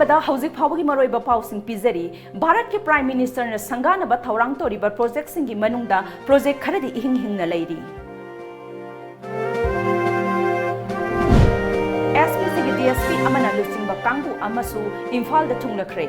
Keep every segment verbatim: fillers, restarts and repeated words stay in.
ꯗ ꯍꯧꯖꯤꯛ ꯐꯥꯎꯕꯒꯤ ꯃꯔꯨꯑꯣꯏꯕ ꯄꯥꯎꯁꯤꯡ ꯄꯤꯖꯔꯤ꯫ ꯚꯥꯔꯠꯀꯤ Prime Minister ꯅ ꯁꯪꯒꯥꯅꯕ ꯊꯧꯔꯥꯡ ꯇꯧꯔꯤꯕ project ꯁꯤꯡꯒꯤ ꯃꯅꯨꯡꯗ project ꯈꯔꯗꯤ ꯏꯍꯤꯡ ꯍꯤꯡꯅ ꯂꯩꯔꯤ꯫ S P C ꯒꯤ D S P ꯑꯃꯅ ꯂꯨꯆꯤꯡꯕ ꯀꯥꯡꯕꯨ ꯑꯃꯁꯨ ꯏꯝꯐꯥꯜꯗ ꯊꯨꯡꯂꯈ꯭ꯔꯦ꯫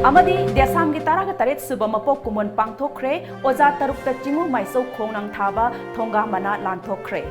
ꯑꯃꯗꯤ ꯗꯦꯁꯥꯝꯒꯤ ꯇꯔꯥꯒ ꯇꯔꯦꯠ ꯁꯨꯕ ꯃꯄꯣꯛ ꯀꯨꯝꯑꯣꯟ ꯄꯥꯡꯊꯣꯛꯈ꯭ꯔꯦ꯫ ꯑꯣꯖꯥ ꯇꯔꯨꯛꯇ ꯆꯤꯡꯉꯨ ꯃꯥꯏꯆꯧ ꯈꯣꯡꯅꯥꯡ ꯊꯥꯕ ꯊꯣꯡꯒꯥ ꯃꯅꯥ ꯂꯥꯟꯊꯣꯛꯈ꯭ꯔꯦ꯫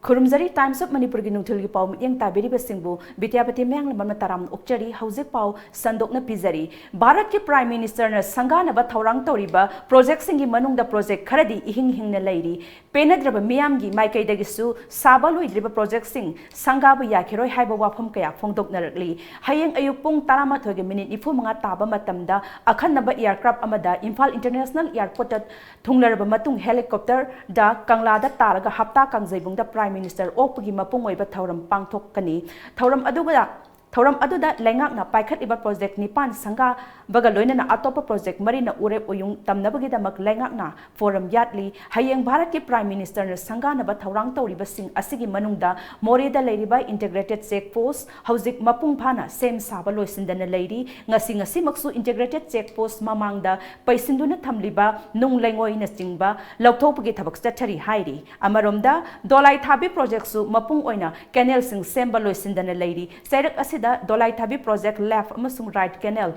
ꯈꯨꯔꯨꯝꯖꯔꯤ꯫ Times of ꯃꯅꯤꯄꯨꯔꯒꯤ ꯅꯨꯡꯊꯤꯜꯒꯤ ꯄꯥꯎ ꯃꯤꯠꯌꯦꯡ ꯇꯥꯕꯤꯔꯤꯕꯁꯤꯡꯕꯨ ꯕꯤꯗ꯭ꯌꯥꯄꯇꯤ ꯃꯌꯥꯡꯂꯝꯕꯝꯅ ꯇꯔꯥꯝꯅ ꯑꯣꯛꯆꯔꯤ꯫ ꯍꯧꯖꯤꯛ ꯄꯥꯎ ꯁꯟꯗꯣꯛꯅ ꯄꯤꯖꯔꯤ꯫ ꯚꯥꯔꯠꯀꯤ Prime Minister ꯅ ꯁꯪꯒꯥꯅꯕ ꯊꯧꯔꯥꯡ ꯇꯧꯔꯤꯕ project ꯁꯤꯡꯒꯤ ꯃꯅꯨꯡꯗ project ꯈꯔꯗꯤ ꯏꯍꯤꯡ ꯍꯤꯡꯅ ꯂꯩꯔꯤ꯫ ꯄꯦꯟꯅꯗ꯭ꯔꯕ ꯃꯤꯌꯥꯝꯒꯤ ꯃꯥꯏꯀꯩꯗꯒꯤꯁꯨ ꯁꯥꯕ ꯂꯣꯏꯗ꯭ꯔꯤꯕ project ꯁꯤꯡ ꯁꯪꯒꯥꯕ ꯌꯥꯈꯤꯔꯣꯏ ꯍꯥꯏꯕ ꯋꯥꯐꯝ ꯀꯌꯥ ꯐꯣꯡꯗꯣꯛꯅꯔꯛꯂꯤ꯫ ꯍꯌꯦꯡ ꯑꯌꯨꯛ ꯄꯨꯡ ꯇꯔꯥꯃꯥꯊꯣꯏꯒꯤ minute ꯅꯤꯐꯨ ꯃꯉꯥ ꯇꯥꯕ ꯃꯇꯝꯗ ꯑꯈꯟꯅꯕ aircraft ꯑꯃꯗ ꯏꯝꯐꯥꯜ International Airport ꯇ ꯊꯨꯡꯂꯔꯕ ꯃꯇꯨꯡ helicopter ꯗ ꯀꯪꯂꯥꯗ ꯇꯥꯔꯒ ꯍꯞꯇꯥ ꯀꯥꯡꯖꯩꯕꯨꯡꯗ Prime Minister ꯑꯣꯛꯄꯒꯤ ꯃꯄꯨꯡ ꯑꯣꯏꯕ ꯊꯧꯔꯝ ꯄꯥꯡꯊꯣꯛꯀꯅꯤ꯫ ꯊꯧꯔꯝ ꯑꯗꯨꯒ, ꯊꯧꯔꯝ ꯑꯗꯨꯗ ꯂꯩꯉꯥꯛꯅ ꯄꯥꯏꯈꯠꯂꯤꯕ project ꯅꯤꯄꯥꯟ ꯁꯪꯒꯥꯕꯒ ꯂꯣꯏꯅꯅ ꯑꯇꯣꯞꯄ project ꯃꯔꯤꯅ ꯎꯔꯦꯞ ꯎꯌꯨꯡ ꯇꯝꯅꯕꯒꯤꯗꯃꯛ ꯂꯩꯉꯥꯛꯅ forum ꯌꯥꯠꯂꯤ꯫ ꯍꯌꯦꯡ ꯚꯥꯔꯠꯀꯤ Prime Minister ꯅ ꯁꯪꯒꯥꯅꯕ ꯊꯧꯔꯥꯡ ꯇꯧꯔꯤꯕꯁꯤꯡ ꯑꯁꯤꯒꯤ ꯃꯅꯨꯡꯗ ꯃꯣꯔꯦꯗ ꯂꯩꯔꯤꯕ Integrated Check Post ꯍꯧꯖꯤꯛ ꯃꯄꯨꯡ ꯐꯥꯅ ꯁꯦꯝ ꯁꯥꯕ ꯂꯣꯏꯁꯤꯟꯗꯅ ꯂꯩꯔꯤ꯫ ꯉꯁꯤ, ꯉꯁꯤꯃꯛꯁꯨ Integrated Check Post ꯃꯃꯥꯡꯗ ꯄꯩꯁꯤꯟꯗꯨꯅ ꯊꯝꯂꯤꯕ ꯅꯨꯡ ꯂꯩꯉꯣꯏꯅꯆꯤꯡꯕ ꯂꯧꯊꯣꯛꯄꯒꯤ ꯊꯕꯛ ꯆꯠꯊꯔꯤ ꯍꯥꯏꯔꯤ꯫ ꯑꯃꯔꯣꯝꯗ, ꯗꯣꯂꯥꯏ ꯊꯥꯕꯤ project ꯁꯨ ꯃꯄꯨꯡ ꯑꯣꯏꯅ canal ꯁꯤꯡ ꯁꯦꯝꯕ ꯂꯣꯏꯁꯤꯟꯗꯅ ꯂꯩꯔꯤ꯫ ꯆꯩꯔꯛ ꯑꯁꯤꯗ ꯗꯣꯂꯥꯏ ꯊꯥꯕꯤ project left ꯑꯃꯁꯨꯡ right canal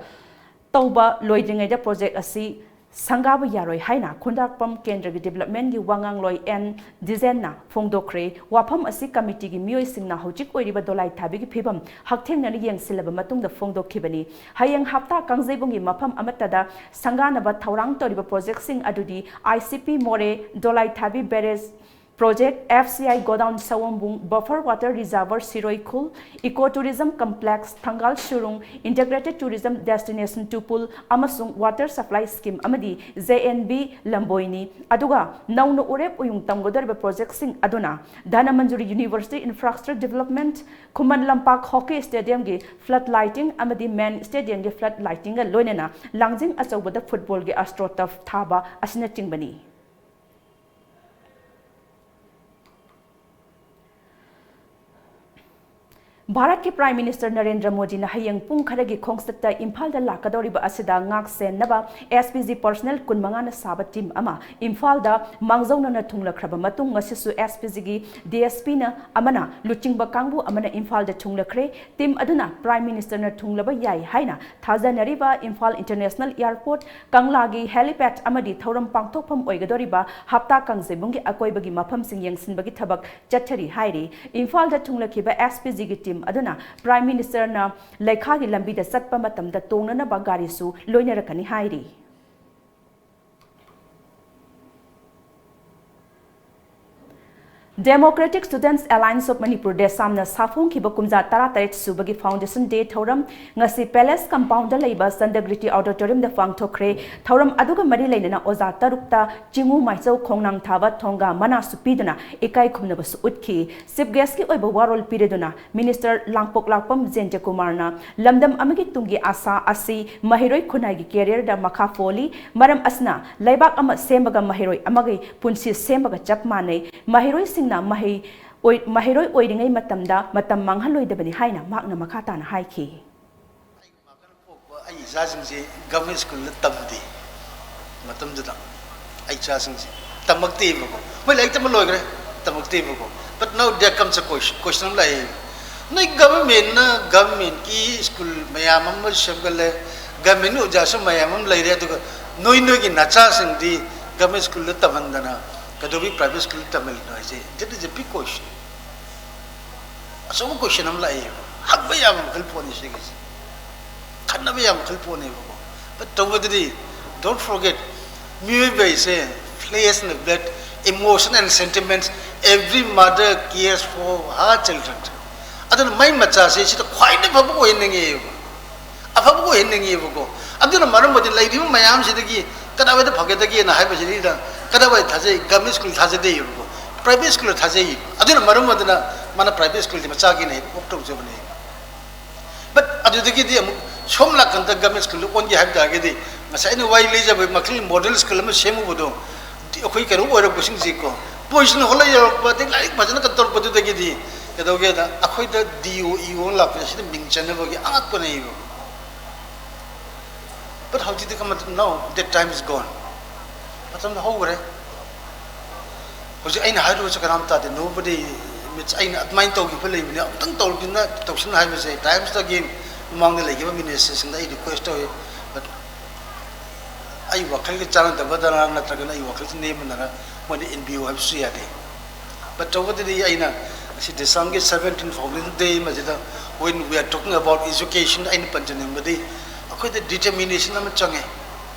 ꯇꯧꯕ ꯂꯣꯏꯗ꯭ꯔꯤꯉꯩꯗ project ꯑꯁꯤ ꯁꯪꯒꯥꯕ ꯌꯥꯔꯣꯏ ꯍꯥꯏꯅ ꯈꯨꯟꯗ꯭ꯔꯥꯛꯄꯝ ꯀꯦꯟꯗ꯭ꯔꯒꯤ development ꯒꯤ ꯋꯥꯉꯥꯡꯂꯣꯏ ꯑꯦꯟ ꯗꯤꯖꯦꯟꯅ ꯐꯣꯡꯗꯣꯛꯈ꯭ꯔꯦ꯫ ꯋꯥꯐꯝ ꯑꯁꯤ committee ꯒꯤ ꯃꯤꯑꯣꯏꯁꯤꯡꯅ ꯍꯧꯖꯤꯛ ꯑꯣꯏꯔꯤꯕ ꯗꯣꯂꯥꯏ ꯊꯥꯕꯤꯒꯤ ꯐꯤꯕꯝ ꯍꯛꯊꯦꯡꯅꯅ ꯌꯦꯡꯁꯤꯜꯂꯕ ꯃꯇꯨꯡꯗ ꯐꯣꯡꯗꯣꯛꯈꯤꯕꯅꯤ꯫ ꯍꯌꯦꯡ ꯍꯞꯇꯥ ꯀꯥꯡꯖꯩꯕꯨꯡꯒꯤ ꯃꯐꯝ ꯑꯃꯠꯇꯗ ꯁꯪꯒꯥꯅꯕ ꯊꯧꯔꯥꯡ ꯇꯧꯔꯤꯕ project ꯁꯤꯡ ꯑꯗꯨꯗꯤ I C P ꯃꯣꯔꯦ, ꯗꯣꯂꯥꯏ ꯊꯥꯕꯤ barrage, Project, F C I Godown Sawambung, Buffer Water Reservoir Siroi Khul, Eco Tourism Complex Thangal Shurung, Integrated Tourism Destination Tupul ꯑꯃꯁꯨꯡ Water Supply Scheme ꯑꯃꯗꯤ J N B ꯂꯝꯕꯣꯏꯅꯤ꯫ ꯑꯗꯨꯒ ꯅꯧꯅ ꯎꯔꯦꯞ ꯎꯌꯨꯡ ꯇꯝꯒꯗꯧꯔꯤꯕ projectꯁꯤꯡ ꯑꯗꯨꯅ Dhanamanjuri University Infrastructure Development, Khuman Lampak Hockey Stadiumꯒꯤ flood lighting ꯑꯃꯗꯤ Main Stadiumꯒꯤ flood lightingꯒ ꯂꯣꯏꯅꯅ ꯂꯥꯡꯖꯤꯡ ꯑꯆꯧꯕꯗ footballꯒꯤ AstroTurf ꯊꯥꯕ ꯑꯁꯤꯅꯆꯤꯡꯕꯅꯤ꯫ ꯚꯥꯔꯠꯀꯤ Prime Minister ꯅꯔꯦꯟꯗ꯭ꯔ ꯃꯣꯗꯤꯅ ꯍꯌꯦꯡ ꯄꯨꯡ ꯈꯔꯒꯤ ꯈꯣꯡꯆꯠꯇ ꯏꯝꯐꯥꯜꯗ ꯂꯥꯛꯀꯗꯧꯔꯤꯕ ꯑꯁꯤꯗ ꯉꯥꯛ ꯁꯦꯟꯅꯕ S P G personnel ꯀꯨꯟꯃꯉꯥꯅ ꯁꯥꯕ team ꯑꯃ ꯏꯝꯐꯥꯜꯗ ꯃꯥꯡꯖꯧꯅꯅ ꯊꯨꯡꯂꯈ꯭ꯔꯕ ꯃꯇꯨꯡ, ꯉꯁꯤꯁꯨ S P Gꯒꯤ DSPꯅ ꯑꯃꯅ ꯂꯨꯆꯤꯡꯕ ꯀꯥꯡꯕꯨ ꯑꯃꯅ ꯏꯝꯐꯥꯜꯗ ꯊꯨꯡꯂꯈ꯭ꯔꯦ꯫ Team ꯑꯗꯨꯅ Prime Ministerꯅ ꯊꯨꯡꯂꯕ ꯌꯥꯏ ꯍꯥꯏꯅ ꯊꯥꯖꯅꯔꯤꯕ ꯏꯝꯐꯥꯜ International Airport, ꯀꯪꯂꯥꯒꯤ helipad ꯑꯃꯗꯤ ꯊꯧꯔꯝ ꯄꯥꯡꯊꯣꯛꯐꯝ ꯑꯣꯏꯒꯗꯧꯔꯤꯕ ꯍꯞꯇꯥ ꯀꯥꯡꯖꯩꯕꯨꯡꯒꯤ ꯑꯀꯣꯏꯕꯒꯤ ꯃꯐꯝꯁꯤꯡ ꯌꯦꯡꯁꯤꯟꯕꯒꯤ ꯊꯕꯛ ꯆꯠꯊꯔꯤ ꯍꯥꯏꯔꯤ꯫ ꯏꯝꯐꯥꯜꯗ ꯊꯨꯡꯂꯈꯤꯕ S P Gꯒꯤ team ꯑꯗꯨꯅ Prime Ministerꯅ ꯂꯩꯈꯥꯒꯤ ꯂꯝꯕꯤꯗ ꯆꯠꯄ ꯃꯇꯝꯗ ꯇꯣꯡꯅꯅꯕ ꯒꯥꯔꯤꯁꯨ ꯂꯣꯏꯅꯔꯛꯀꯅꯤ ꯍꯥꯏꯔꯤ꯫ Democratic Students Alliance of Manipur, DESAMꯅ ꯁꯥꯐꯣꯡꯈꯤꯕ ꯀꯨꯝꯖꯥ ꯇꯔꯥꯇꯔꯦꯠ ꯁꯨꯕꯒꯤ Foundation Day ꯊꯧꯔꯝ ꯉꯁꯤ Palace Compoundꯗ ꯂꯩꯕ Sandagriti Auditoriumꯗ ꯄꯥꯡꯊꯣꯛꯈ꯭ꯔꯦ꯫ ꯊꯧꯔꯝ ꯑꯗꯨꯒ ꯃꯔꯤ ꯂꯩꯅꯅ ꯑꯣꯖꯥ ꯇꯔꯨꯛꯇ ꯆꯤꯡꯉꯨ ꯃꯥꯏꯆꯧ ꯈꯣꯡꯅꯥꯡ ꯊꯥꯕ ꯊꯣꯡꯒꯥ ꯃꯅꯥꯁꯨ ꯄꯤꯗꯨꯅ ꯏꯀꯥꯏ ꯈꯨꯝꯅꯕꯁꯨ ꯎꯠꯈꯤ꯫ Chief Guestꯀꯤ ꯑꯣꯏꯕ ꯋꯥꯔꯣꯜ ꯄꯤꯔꯗꯨꯅ Minister ꯂꯥꯡꯄꯣꯛꯂꯥꯛꯄꯝ ꯖꯦꯟꯇ꯭ꯌꯀꯨꯃꯥꯔꯅ ꯂꯝꯗꯝ ꯑꯃꯒꯤ ꯇꯨꯡꯒꯤ ꯑꯥꯁꯥ ꯑꯁꯤ ꯃꯍꯩꯔꯣꯏ ꯈꯨꯟꯅꯥꯏꯒꯤ careerꯗ ꯃꯈꯥ ꯄꯣꯜꯂꯤ꯫ ꯃꯔꯝ ꯑꯁꯤꯅ ꯂꯩꯕꯥꯛ ꯑꯃ ꯁꯦꯝꯕꯒ ꯃꯍꯩꯔꯣꯏ ꯑꯃꯒꯤ ꯄꯨꯟꯁꯤ ꯁꯦꯝꯕꯒ ꯆꯞ ꯃꯥꯟꯅꯩ꯫ ꯃꯍꯩꯔꯣꯏꯁꯤꯡꯅ ꯃꯍꯩ ꯑꯣꯏ-, ꯃꯍꯩꯔꯣꯏ ꯑꯣꯏꯔꯤꯉꯩ ꯃꯇꯝꯗ ꯃꯇꯝ ꯃꯥꯡꯍꯜꯂꯣꯏꯗꯕꯅꯤ ꯍꯥꯏꯅ ꯃꯍꯥꯛꯅ ꯃꯈꯥ ꯇꯥꯅ ꯍꯥꯏꯈꯤ꯫ ꯑꯩꯒꯤ ꯃꯈꯥꯗ ꯄꯣꯛꯄ ꯑꯩ ꯏꯆꯥꯁꯤꯡꯁꯤ government schoolꯗ ꯇꯝꯗꯦ꯫ ꯃꯇꯝꯗꯨꯗ ꯑꯩ ꯏꯆꯥꯁꯤꯡꯁꯤ ꯇꯝꯃꯛꯇꯦꯕꯀꯣ꯫ ꯃꯣꯏ ꯂꯥꯏꯔꯤꯛ ꯇꯝꯕ ꯂꯣꯏꯈ꯭ꯔꯦ, ꯇꯝꯃꯛꯇꯦꯕꯀꯣ꯫ But now there comes a question, question ꯑꯃ ꯂꯥꯛꯑꯦ꯫ ꯅꯣꯏ governmentꯅ, governmentꯀꯤ school ꯃꯌꯥꯝ ꯑꯃ ꯁꯦꯝꯒꯠꯂꯦ, governmentꯀꯤ ꯑꯣꯖꯥꯁꯨ ꯃꯌꯥꯝ ꯑꯃ ꯂꯩꯔꯦ, ꯑꯗꯨꯒ ꯅꯣꯏ, ꯅꯣꯏꯒꯤ ꯅꯆꯥꯁꯤꯡꯗꯤ government schoolꯗ ꯇꯝꯍꯟꯗꯅ ꯀꯩꯗꯧꯕꯒꯤ private schoolꯗ ꯇꯝꯍꯜꯂꯤꯅꯣ ꯍꯥꯏꯁꯦ? That is a big question. ꯑꯆꯧꯕ question ꯑꯃ ꯂꯥꯛꯑꯦꯕ꯫ ꯍꯪꯕ ꯌꯥꯕ ꯃꯈꯜ ꯄꯣꯠꯅꯤ ꯁꯤꯒꯤꯁꯦ꯫ ꯈꯟꯅꯕ ꯌꯥꯕ ꯃꯈꯜ ꯄꯣꯠꯅꯦꯕꯀꯣ꯫ But ꯇꯧꯕꯗꯗꯤ, don't forget, ꯃꯤꯑꯣꯏꯕ ꯍꯥꯏꯁꯦ flesh and blood, Emotion and sentiments, every mother cares for her children. ꯑꯗꯨꯅ ꯃꯥꯏ ꯃꯆꯥꯁꯦ ꯁꯤꯗ ꯈ꯭ꯋꯥꯏꯗꯒꯤ ꯐꯕ ꯑꯣꯏꯍꯟꯅꯤꯡꯉꯦꯕ, ꯑꯐꯕ ꯑꯣꯏꯍꯟꯅꯤꯡꯉꯦꯕꯀꯣ꯫ ꯑꯗꯨꯅ ꯃꯔꯝ ꯑꯣꯏꯗꯅ ꯂꯩꯔꯤꯕ ꯃꯌꯥꯝꯁꯤꯗꯒꯤ ꯀꯗꯥꯏꯋꯥꯏꯗ ꯐꯒꯗꯒꯦꯅ ꯍꯥꯏꯕꯁꯤꯗꯩꯗ ꯀꯗꯥꯏꯋꯥꯏꯗ ꯊꯥꯖꯩ? ꯒꯚꯔꯟꯃꯦꯟ ꯁ꯭ꯀꯨꯜ ꯊꯥꯖꯗꯦꯕꯀꯣ, ꯄ꯭ꯔꯥꯏꯚꯦꯠ ꯁ꯭ꯀꯨꯜꯗ ꯊꯥꯖꯩ꯫ ꯑꯗꯨꯅ ꯃꯔꯝ ꯑꯣꯏꯗꯅ ꯃꯥꯅ ꯄ꯭ꯔꯥꯏꯚꯦꯠ ꯁ꯭ꯀꯨꯜꯗꯤ ꯃꯆꯥꯒꯤꯅ ꯍꯦꯟꯅ ꯑꯣꯞ ꯇꯧꯖꯕꯅꯦ꯫ ꯕꯠ ꯑꯗꯨꯗꯒꯤꯗꯤ ꯑꯃꯨꯛ ꯁꯣꯝ ꯅꯥꯀꯟꯗ ꯒꯚꯔꯟꯃꯦꯟ ꯁ꯭ꯀꯨꯜꯗ ꯑꯣꯟꯒꯦ ꯍꯥꯏꯕ ꯇꯥꯔꯒꯗꯤ, ꯉꯁꯥꯏ ꯑꯩꯅ ꯋꯥꯔꯤ ꯂꯤꯖꯕ ꯃꯈꯜꯒꯤ ꯃꯣꯗꯦꯜ ꯁ꯭ꯀꯨꯜ ꯑꯃ ꯁꯦꯝꯃꯨꯕꯗꯣ, ꯑꯩꯈꯣꯏ ꯀꯩꯅꯣ ꯑꯣꯏꯔꯛꯄꯁꯤꯡꯁꯤꯀꯣ, ꯄꯣꯖꯤꯁꯟ ꯍꯣꯜꯗ ꯌꯧꯔꯛꯄ, ꯑꯗꯩ ꯂꯥꯏꯔꯤꯛ ꯐꯖꯅ ꯀꯩꯅꯣ ꯇꯧꯔꯛꯄꯗꯨꯗꯒꯤꯗꯤ ꯀꯩꯗꯧꯒꯦꯗ, ꯑꯩꯈꯣꯏꯗ ꯗꯤ ꯑꯣ ꯏ ꯑꯣ ꯑꯃ ꯂꯥꯛꯄꯁꯦ ꯁꯤꯗ ꯃꯤꯡ ꯆꯟꯅꯕꯒꯤ ꯑꯉꯛꯄꯅꯦꯕ꯫ But ꯍꯧꯖꯤꯛꯇꯤ ꯀꯃꯥꯏꯅ ꯇꯧ? No, that time is gone. ꯃꯇꯝꯗꯣ ꯍꯧꯈ꯭ꯔꯦ꯫ ꯍꯧꯖꯤꯛ ꯑꯩꯅ ꯍꯥꯏꯔꯨꯕꯁꯦ ꯀꯅꯥꯝ ꯇꯥꯗꯦ꯫ Nobody, ꯃꯤꯠ-, ꯑꯩꯅ ꯑꯗꯨꯃꯥꯏꯅ ꯇꯧꯈꯤꯕ ꯂꯩꯕꯅꯤ, ꯑꯃꯨꯛꯇꯪ ꯇꯧꯔꯨꯗꯅ ꯇꯧꯁꯤꯟ ꯍꯥꯏꯕꯁꯦ, ꯇꯥꯏꯝꯁꯇꯒꯤ ꯃꯃꯥꯡꯗ ꯂꯩꯈꯤꯕ ꯃꯤꯅꯤꯁꯇꯔꯁꯤꯡꯗ ꯑꯩ ꯔꯤꯀ꯭ꯋꯦꯁ ꯇꯧꯏ꯫ But ꯑꯩ ꯋꯥꯈꯜꯒ ꯆꯥꯟꯅꯗꯕꯗꯅ ꯅꯠꯇ꯭ꯔꯒꯅ ꯑꯩ ꯋꯥꯈꯜꯁꯤ ꯅꯦꯝꯕꯅꯔ ꯃꯣꯏꯅ ꯏꯟꯕꯤꯌꯨ ꯍꯥꯏꯕꯁꯨ ꯌꯥꯗꯦ꯫ But ꯇꯧꯕꯗꯗꯤ ꯑꯩꯅ ꯉꯁꯤ ꯗꯦꯁꯥꯝꯒꯤ seventeen foundation day ꯑꯃꯁꯤꯗ, when we are talking about education, ꯑꯩꯅ ꯄꯟꯖꯅꯤꯡꯕꯗꯤ ꯑꯩꯈꯣꯏꯗ determination ꯑꯃ ꯆꯪꯉꯦ꯫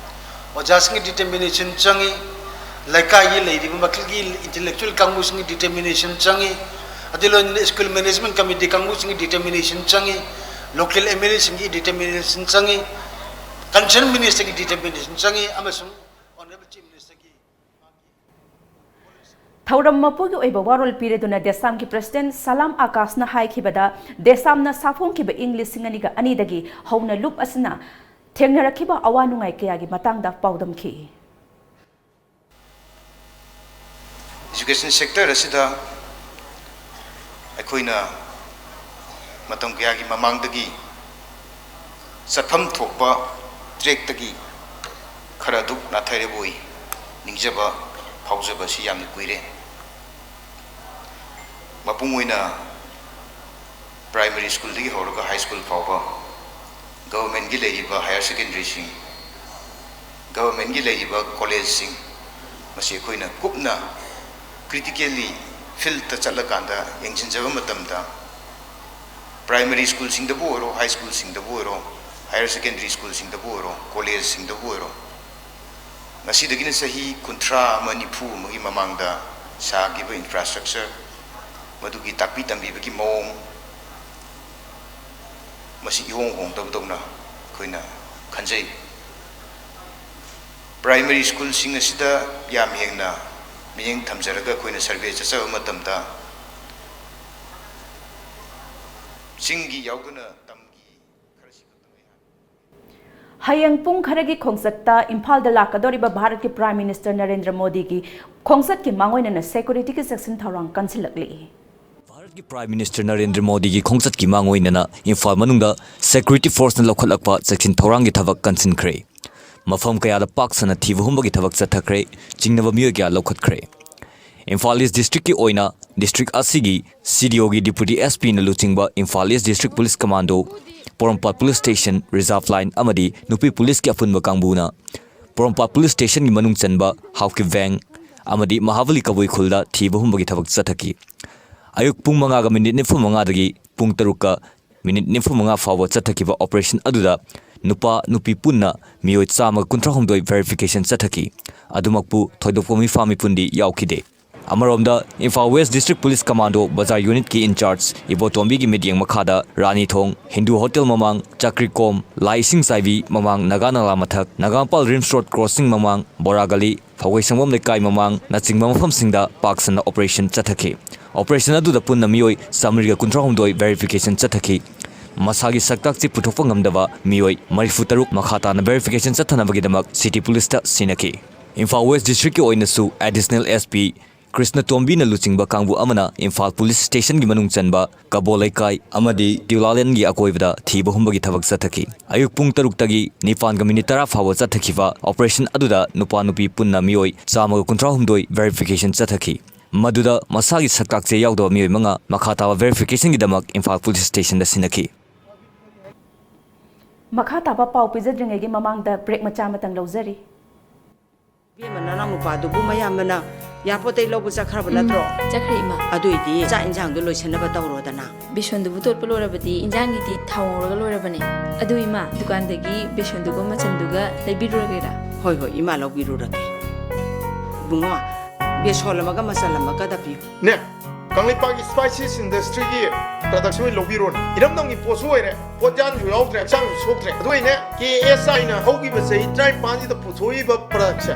ꯑꯣꯖꯥꯁꯤꯡꯒꯤ determination ꯆꯪꯉꯤ, ꯂꯩꯀꯥꯏꯒꯤ ꯂꯩꯔꯤꯕ ꯃꯈꯜꯒꯤ intellectual ꯀꯥꯡꯕꯨꯁꯤꯡꯒꯤ determination ꯆꯪꯉꯤ, ꯑꯗꯨ ꯂꯣꯏꯅꯅ school management committee ꯀꯥꯡꯕꯨꯁꯤꯡꯒꯤ determination ꯆꯪꯉꯤ, local ꯑꯦꯝ ꯑꯦꯜ ꯑꯦꯁꯤꯡꯒꯤ determination ꯆꯪꯉꯤ, concerned ministerꯒꯤ determination ꯆꯪꯉꯤ, ꯑꯃꯁꯨꯡ Honourable Chief Ministerꯒꯤ ꯊꯧꯔꯝ ꯃꯄꯨꯒꯤ ꯑꯣꯏꯕ ꯋꯥꯔꯣꯜ ꯄꯤꯔꯗꯨꯅ ꯗꯦꯁꯥꯝꯒꯤ president ꯁꯂꯥꯝ ꯑꯀꯥꯁꯅ ꯍꯥꯏꯈꯤꯕꯗ, ꯗꯦꯁꯥꯝꯅ ꯁꯥꯐꯣꯡꯈꯤꯕ ꯏꯪ ꯂꯤꯁꯤꯡ ꯑꯅꯤꯒ ꯑꯅꯤꯗꯒꯤ ꯍꯧꯅ ꯂꯨꯞ ꯑꯁꯤꯅ ꯊꯦꯡꯅꯔꯛꯈꯤꯕ ꯑꯋꯥ ꯅꯨꯡꯉꯥꯏ ꯀꯌꯥꯒꯤ ꯃꯇꯥꯡꯗ ꯄꯥꯎꯗꯝꯈꯤ꯫ Education sector ꯑꯁꯤꯗ ꯑꯩꯈꯣꯏꯅ ꯃꯇꯝ ꯀꯌꯥꯒꯤ ꯃꯃꯥꯡꯗꯒꯤ ꯆꯠꯐꯝ ꯊꯣꯛꯄ trackꯇꯒꯤ ꯈꯔ ꯑꯗꯨꯛ ꯅꯥꯊꯩꯔꯕꯣꯏ ꯅꯤꯡꯖꯕ ꯐꯥꯎꯖꯕ ꯑꯁꯤ ꯌꯥꯝꯅ ꯀꯨꯏꯔꯦ꯫ ꯃꯄꯨꯡ ꯑꯣꯏꯅ primary schoolꯗꯒꯤ ꯍꯧꯔꯒ high school ꯐꯥꯎꯕ governmentꯀꯤ ꯂꯩꯔꯤꯕ higher secondary ꯁꯤꯡ, governmentꯀꯤ ꯂꯩꯔꯤꯕ collegeꯁꯤꯡ, ꯃꯁꯤ ꯑꯩꯈꯣꯏꯅ ꯀꯨꯞꯅ critically fieldꯇ ꯆꯠꯂꯀꯥꯟꯗ ꯌꯦꯡꯁꯤꯟꯖꯕ ꯃꯇꯝꯗ, primary schoolꯁꯤꯡꯗꯕꯨ ꯑꯣꯏꯔꯣ, high schoolꯁꯤꯡꯗꯕꯨ ꯑꯣꯏꯔꯣ, higher secondary schoolꯁꯤꯡꯗꯕꯨ ꯑꯣꯏꯔꯣ, collegeꯁꯤꯡꯗꯕꯨ ꯑꯣꯏꯔꯣ, ꯉꯁꯤꯗꯒꯤꯅ ꯆꯍꯤ ꯀꯨꯟꯊ꯭ꯔꯥ ꯑꯃ, ꯅꯤꯐꯨ ꯑꯃꯒꯤ ꯃꯃꯥꯡꯗ ꯁꯥꯈꯤꯕ infrastructure, ꯃꯗꯨꯒꯤ ꯇꯥꯛꯄꯤ ꯇꯝꯕꯤꯕꯒꯤ ꯃꯑꯣꯡ, ꯃꯁꯤ ꯏꯍꯣꯡ ꯍꯣꯡꯗꯕꯗꯧꯅ ꯑꯩꯈꯣꯏꯅ ꯈꯟꯖꯩ꯫ Primary schoolꯁꯤꯡ ꯑꯁꯤꯗ ꯌꯥꯝ ꯍꯦꯟꯅ ꯃꯤꯠꯌꯦꯡ ꯊꯝꯖꯔꯒ ꯑꯩꯈꯣꯏꯅ survey ꯆꯠꯆꯕ ꯃꯇꯝꯗ, ꯆꯤꯡꯒꯤ ꯌꯥꯎꯗꯅ ꯇꯝꯒꯤ ꯈꯔꯁꯤ ꯈꯛꯇꯪ ꯑꯩꯍꯥꯛ ꯍꯌꯦꯡ ꯄꯨꯡ ꯈꯔꯒꯤ ꯈꯣꯡꯆꯠꯇ ꯏꯝꯐꯥꯜꯗ ꯂꯥꯛꯀꯗꯧꯔꯤꯕ ꯚꯥꯔꯠꯀꯤ Prime Minister ꯅꯔꯦꯟꯗ꯭ꯔ ꯃꯣꯗꯤꯒꯤ ꯈꯣꯡꯆꯠꯀꯤ ꯃꯥꯡꯑꯣꯏꯅꯅ securityꯒꯤ ꯆꯦꯛꯁꯤꯟ ꯊꯧꯔꯥꯡ ꯀꯟꯁꯤꯜꯂꯛꯂꯤ꯫ ꯚꯥꯔꯠꯀꯤ Prime Minister ꯅꯔꯦꯟꯗ꯭ꯔ ꯃꯣꯗꯤꯒꯤ ꯈꯣꯡꯆꯠꯀꯤ ꯃꯥꯡꯑꯣꯏꯅꯅ ꯏꯝꯐꯥꯜ ꯃꯅꯨꯡꯗ security forceꯅ ꯂꯧꯈꯠꯂꯛꯄ ꯆꯦꯛꯁꯤꯟ ꯊꯧꯔꯥꯡꯒꯤ ꯊꯕꯛ ꯀꯟꯁꯤꯟꯈ꯭ꯔꯦ꯫ ꯃꯐꯝ ꯀꯌꯥꯗ ꯄꯥꯛ ꯁꯟꯅ ꯊꯤꯕ ꯍꯨꯝꯕꯒꯤ ꯊꯕꯛ ꯆꯠꯊꯈ꯭ꯔꯦ꯫ ꯆꯤꯡꯅꯕ ꯃꯤꯑꯣꯏ ꯀꯌꯥ ꯂꯧꯈꯠꯈ꯭ꯔꯦ꯫ ꯏꯝꯐꯥꯜ East districtꯀꯤ ꯑꯣꯏꯅ district ꯑꯁꯤꯒꯤ CDOꯒꯤ Deputy SPꯅ ꯂꯨꯆꯤꯡꯕ Imphal East District Police Commando, ꯄꯣꯔꯣꯝꯄꯥꯠ Police Station, Reserve Line ꯑꯃꯗꯤ ꯅꯨꯄꯤ policeꯀꯤ ꯑꯄꯨꯟꯕ ꯀꯥꯡꯕꯨꯅ ꯄꯣꯔꯣꯝꯄꯥꯠ Police Stationꯒꯤ ꯃꯅꯨꯡ ꯆꯟꯕ ꯍꯥꯎꯀꯤꯞ ꯚꯦꯡ ꯑꯃꯗꯤ ꯃꯍꯥꯕꯂꯤ ꯀꯕꯨꯏ ꯈꯨꯜꯗ ꯊꯤꯕ ꯍꯨꯝꯕꯒꯤ ꯊꯕꯛ ꯆꯠꯊꯈꯤ꯫ ꯑꯌꯨꯛ ꯄꯨꯡ ꯃꯉꯥꯒ minute ꯅꯤꯐꯨ ꯃꯉꯥꯗꯒꯤ ꯄꯨꯡ ꯇꯔꯨꯛꯀ minute ꯅꯤꯐꯨ ꯃꯉꯥ ꯐꯥꯎꯕ ꯆꯠꯊꯈꯤꯕ operation ꯑꯗꯨꯗ ꯅꯨꯄꯥ ꯅꯨꯄꯤ ꯄꯨꯟꯅ ꯃꯤꯑꯣꯏ ꯆꯥꯝꯃꯒ ꯀꯨꯟꯊ꯭ꯔꯥ ꯍꯨꯝꯗꯣꯏ verification ꯆꯠꯊꯈꯤ꯫ ꯑꯗꯨꯃꯛꯄꯨ ꯊꯣꯏꯗꯣꯛꯄ ꯃꯤꯐꯥ ꯃꯤꯄꯨꯟꯗꯤ ꯌꯥꯎꯈꯤꯗꯦ꯫ ꯑꯃꯔꯣꯝꯗ, Imphal West District Police Commando Bazar Unitꯀꯤ in charge ꯏꯕꯣꯇꯣꯝꯕꯤꯒꯤ ꯃꯤꯠꯌꯦꯡ ꯃꯈꯥꯗ ꯔꯥꯅꯤ ꯊꯣꯡ, ꯍꯤꯟꯗꯨ ꯍꯣꯇꯦꯜ ꯃꯃꯥꯡ, ꯆꯥꯀ꯭ꯔꯤꯀꯣꯝ, ꯂꯥꯏ ꯏꯁꯤꯡ ꯆꯥꯏꯕꯤ ꯃꯃꯥꯡ, ꯅꯥꯒꯥ ꯅꯂꯥ ꯃꯊꯛ, ꯅꯥꯒꯥꯃꯄꯥꯜ ꯔꯤꯝꯁ ꯔꯣꯗ crossing ꯃꯃꯥꯡ, ꯕꯣꯔꯥ ꯒꯂꯤ, ꯐꯧꯒꯩ ꯁꯪꯕꯝ ꯂꯩꯀꯥꯏ ꯃꯃꯥꯡꯅꯆꯤꯡꯕ ꯃꯐꯝꯁꯤꯡꯗ ꯄꯥꯛ ꯁꯟꯅ operation ꯆꯠꯊꯈꯤ꯫ Operation ꯑꯗꯨꯗ ꯄꯨꯟꯅ ꯃꯤꯑꯣꯏ ꯆꯥꯃꯔꯤꯒ ꯀꯨꯟꯊ꯭ꯔꯥ ꯍꯨꯝꯗꯣꯏ verification ꯆꯠꯊꯈꯤ꯫ ꯃꯁꯥꯒꯤ ꯁꯛꯇꯥꯛꯁꯤ ꯄꯨꯊꯣꯛꯄ ꯉꯝꯗꯕ ꯃꯤꯑꯣꯏ ꯃꯔꯤꯐꯨ ꯇꯔꯨꯛ ꯃꯈꯥ ꯇꯥꯅ verification ꯆꯠꯊꯅꯕꯒꯤꯗꯃꯛ City Policeꯇ ꯁꯤꯟꯅꯈꯤ꯫ ꯏꯝꯐꯥꯜ West Districtꯀꯤ ꯑꯣꯏꯅꯁꯨ Additional SP ꯀ꯭ꯔꯤꯁꯅꯇꯣꯝꯕꯤꯅ ꯂꯨꯆꯤꯡꯕ ꯀꯥꯡꯕꯨ ꯑꯃꯅ ꯏꯝꯐꯥꯜ Police Stationꯒꯤ ꯃꯅꯨꯡ ꯆꯟꯕ ꯀꯕꯣ ꯂꯩꯀꯥꯏ ꯑꯃꯗꯤ ꯗꯤꯎꯂꯥꯂꯦꯟꯒꯤ ꯑꯀꯣꯏꯕꯗ ꯊꯤꯕ ꯍꯨꯝꯕꯒꯤ ꯊꯕꯛ ꯆꯠꯊꯈꯤ꯫ ꯑꯌꯨꯛ ꯄꯨꯡ ꯇꯔꯨꯛꯇꯒꯤ ꯅꯤꯄꯥꯟꯒ minute ꯇꯔꯥ ꯐꯥꯎꯕ ꯆꯠꯊꯈꯤꯕ operation ꯑꯗꯨꯗ ꯅꯨꯄꯥ ꯅꯨꯄꯤ ꯄꯨꯟꯅ ꯃꯤꯑꯣꯏ ꯆꯥꯝꯃꯒ ꯀꯨꯟꯊ꯭ꯔꯥ ꯍꯨꯝꯗꯣꯏ verification ꯆꯠꯊꯈꯤ꯫ ꯃꯗꯨꯗ ꯃꯁꯥꯒꯤ ꯁꯛꯇꯥꯛꯁꯦ ꯌꯥꯎꯗꯕ ꯃꯤꯑꯣꯏ ꯃꯉꯥ ꯃꯈꯥ ꯇꯥꯕ verificationꯒꯤꯗꯃꯛ ꯏꯝꯐꯥꯜ Police Stationꯗ ꯁꯤꯟꯅꯈꯤ꯫ ꯃꯈꯥ ꯇꯥꯕ ꯄꯥꯎ ꯄꯤꯖꯗ꯭ꯔꯤꯉꯩꯒꯤ ꯃꯃꯥꯡꯗ break ꯃꯆꯥ ꯑꯃꯇꯪ ꯂꯧꯖꯔꯤ꯫ ꯏꯕꯦꯝꯃ, ꯅꯅꯥꯎ ꯅꯨꯄꯥꯗꯨꯕꯨ ꯃꯌꯥꯝꯕꯅ airportꯇꯩ ꯂꯧꯕ ꯆꯠꯈ꯭ꯔꯕ ꯎꯝ, ꯅꯠꯇ꯭ꯔꯣ? ꯆꯠꯈ꯭ꯔꯦ, ꯏꯃꯥ꯫ ꯑꯗꯨꯏꯗꯤ ꯆꯥꯛ ꯏꯟꯖꯥꯡꯗꯣ ꯂꯣꯏꯁꯤꯟꯅꯕ ꯇꯧꯔꯣꯗꯅ꯫ ꯕꯦꯁꯣꯟꯗꯨꯕꯨ ꯇꯣꯠꯄ ꯂꯣꯏꯔꯕꯗꯤ ꯏꯟꯖꯥꯡꯒꯤꯗꯤ ꯊꯥꯎ ꯉꯧꯔꯒ ꯂꯣꯏꯔꯕꯅꯦ꯫ ꯑꯗꯨ ꯏꯃꯥ, ꯗꯨꯀꯥꯟꯗꯒꯤ ꯕꯦꯁꯣꯟꯗꯨꯒ ꯃꯆꯟꯗꯨꯒ ꯂꯩꯕꯤꯔꯨꯔꯒꯦꯔꯥ? ꯍꯣꯏ ꯍꯣꯏ, ꯏꯃꯥ ꯂꯧꯕꯤꯔꯨꯔꯒꯦ꯫ ꯏꯕꯨꯡꯉꯣ, ꯕꯦꯁꯣꯟ ꯑꯃꯒ ꯃꯆꯜ ꯑꯃꯒ ꯇꯞꯄꯤꯌꯨ꯫ ꯅꯦ, ꯀꯪꯂꯩꯄꯥꯛꯀꯤ ꯁ꯭ꯄꯥꯏꯁꯤꯁ ꯏꯟꯗꯁꯇ꯭ꯔꯤꯒꯤ ꯄ꯭ꯔꯗꯛꯁꯤ ꯑꯣꯏꯅ ꯂꯧꯕꯤꯔꯣꯅꯦ꯫ ꯏꯔꯝꯗꯝꯒꯤ ꯄꯣꯠꯁꯨ ꯑꯣꯏꯔꯦ, ꯄꯣꯠꯌꯥꯟꯁꯨ ꯌꯥꯎꯗ꯭ꯔꯦ, ꯍꯛꯆꯥꯡꯁꯨ ꯁꯣꯛꯇ꯭ꯔꯦ꯫ ꯑꯗꯨ ꯑꯩꯅꯦ, ꯀꯦ ꯑꯦꯁ ꯑꯥꯏꯅ ꯍꯧꯈꯤꯕ ꯆꯍꯤ ꯇꯔꯥꯅꯤꯄꯥꯟꯁꯤꯗ ꯄꯨꯊꯣꯛꯏꯕ ꯄ꯭ꯔꯗꯛꯁꯦ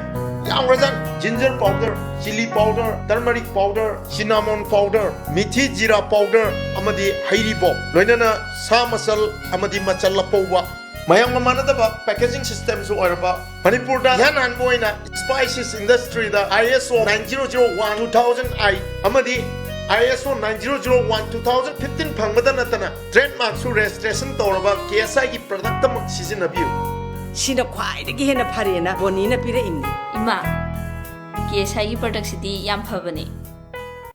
ꯌꯥꯝꯈ꯭ꯔꯖꯥꯠꯅꯤ꯫ Ginger powder, chilli powder, turmeric powder, cinnamon powder, methi jeera powder ꯑꯃꯗꯤ ꯍꯩꯔꯤꯕꯣꯞ, ꯂꯣꯏꯅꯅ ꯁꯥ ꯃꯆꯜ ꯑꯃꯗꯤ ꯃꯆꯜ ꯑꯄꯧꯕ, ꯃꯌꯥꯝꯒ ꯃꯥꯟꯅꯗꯕ ꯄꯦꯀꯦꯖꯤꯡ ꯁꯤꯁꯇꯦꯝꯁꯨ ꯑꯣꯏꯔꯕ ꯃꯅꯤꯄꯨꯔꯗ ꯏꯍꯥꯟ ꯍꯥꯟꯕ ꯑꯣꯏꯅ ꯁ꯭ꯄꯥꯏꯁꯤꯁ ꯏꯟꯗꯁꯇ꯭ꯔꯤꯗ ꯑꯥꯏ ꯑꯦꯁ ꯑꯣ nine zero zero one two thousand eight ꯑꯃꯗꯤ ꯑꯥꯏ ꯑꯦꯁ ꯑꯣ nine zero zero one two thousand fifteen ꯐꯪꯕꯗ ꯅꯠꯇꯅ ꯇ꯭ꯔꯦꯗꯃꯥꯔꯛꯁꯨ ꯔꯦꯖꯤꯁꯇ꯭ꯔꯦꯁꯟ ꯇꯧꯔꯕ ꯀꯦ ꯑꯦꯁ ꯑꯥꯏꯒꯤ ꯄ꯭ꯔꯗꯛꯇꯃꯛ ꯁꯤꯖꯤꯟꯅꯕꯤꯌꯨ꯫ ꯁꯤꯅ ꯈ꯭ꯋꯥꯏꯗꯒꯤ ꯍꯦꯟꯅ ꯐꯔꯦꯅ ꯕꯣꯅꯤꯅ ꯄꯤꯔꯛꯏꯅꯤ꯫ ꯏꯃꯥ, ꯀꯦ ꯑꯦꯁ ꯑꯥꯏꯒꯤ ꯄ꯭ꯔꯗꯛꯁꯤꯗꯤ ꯌꯥꯝ ꯐꯕꯅꯦ꯫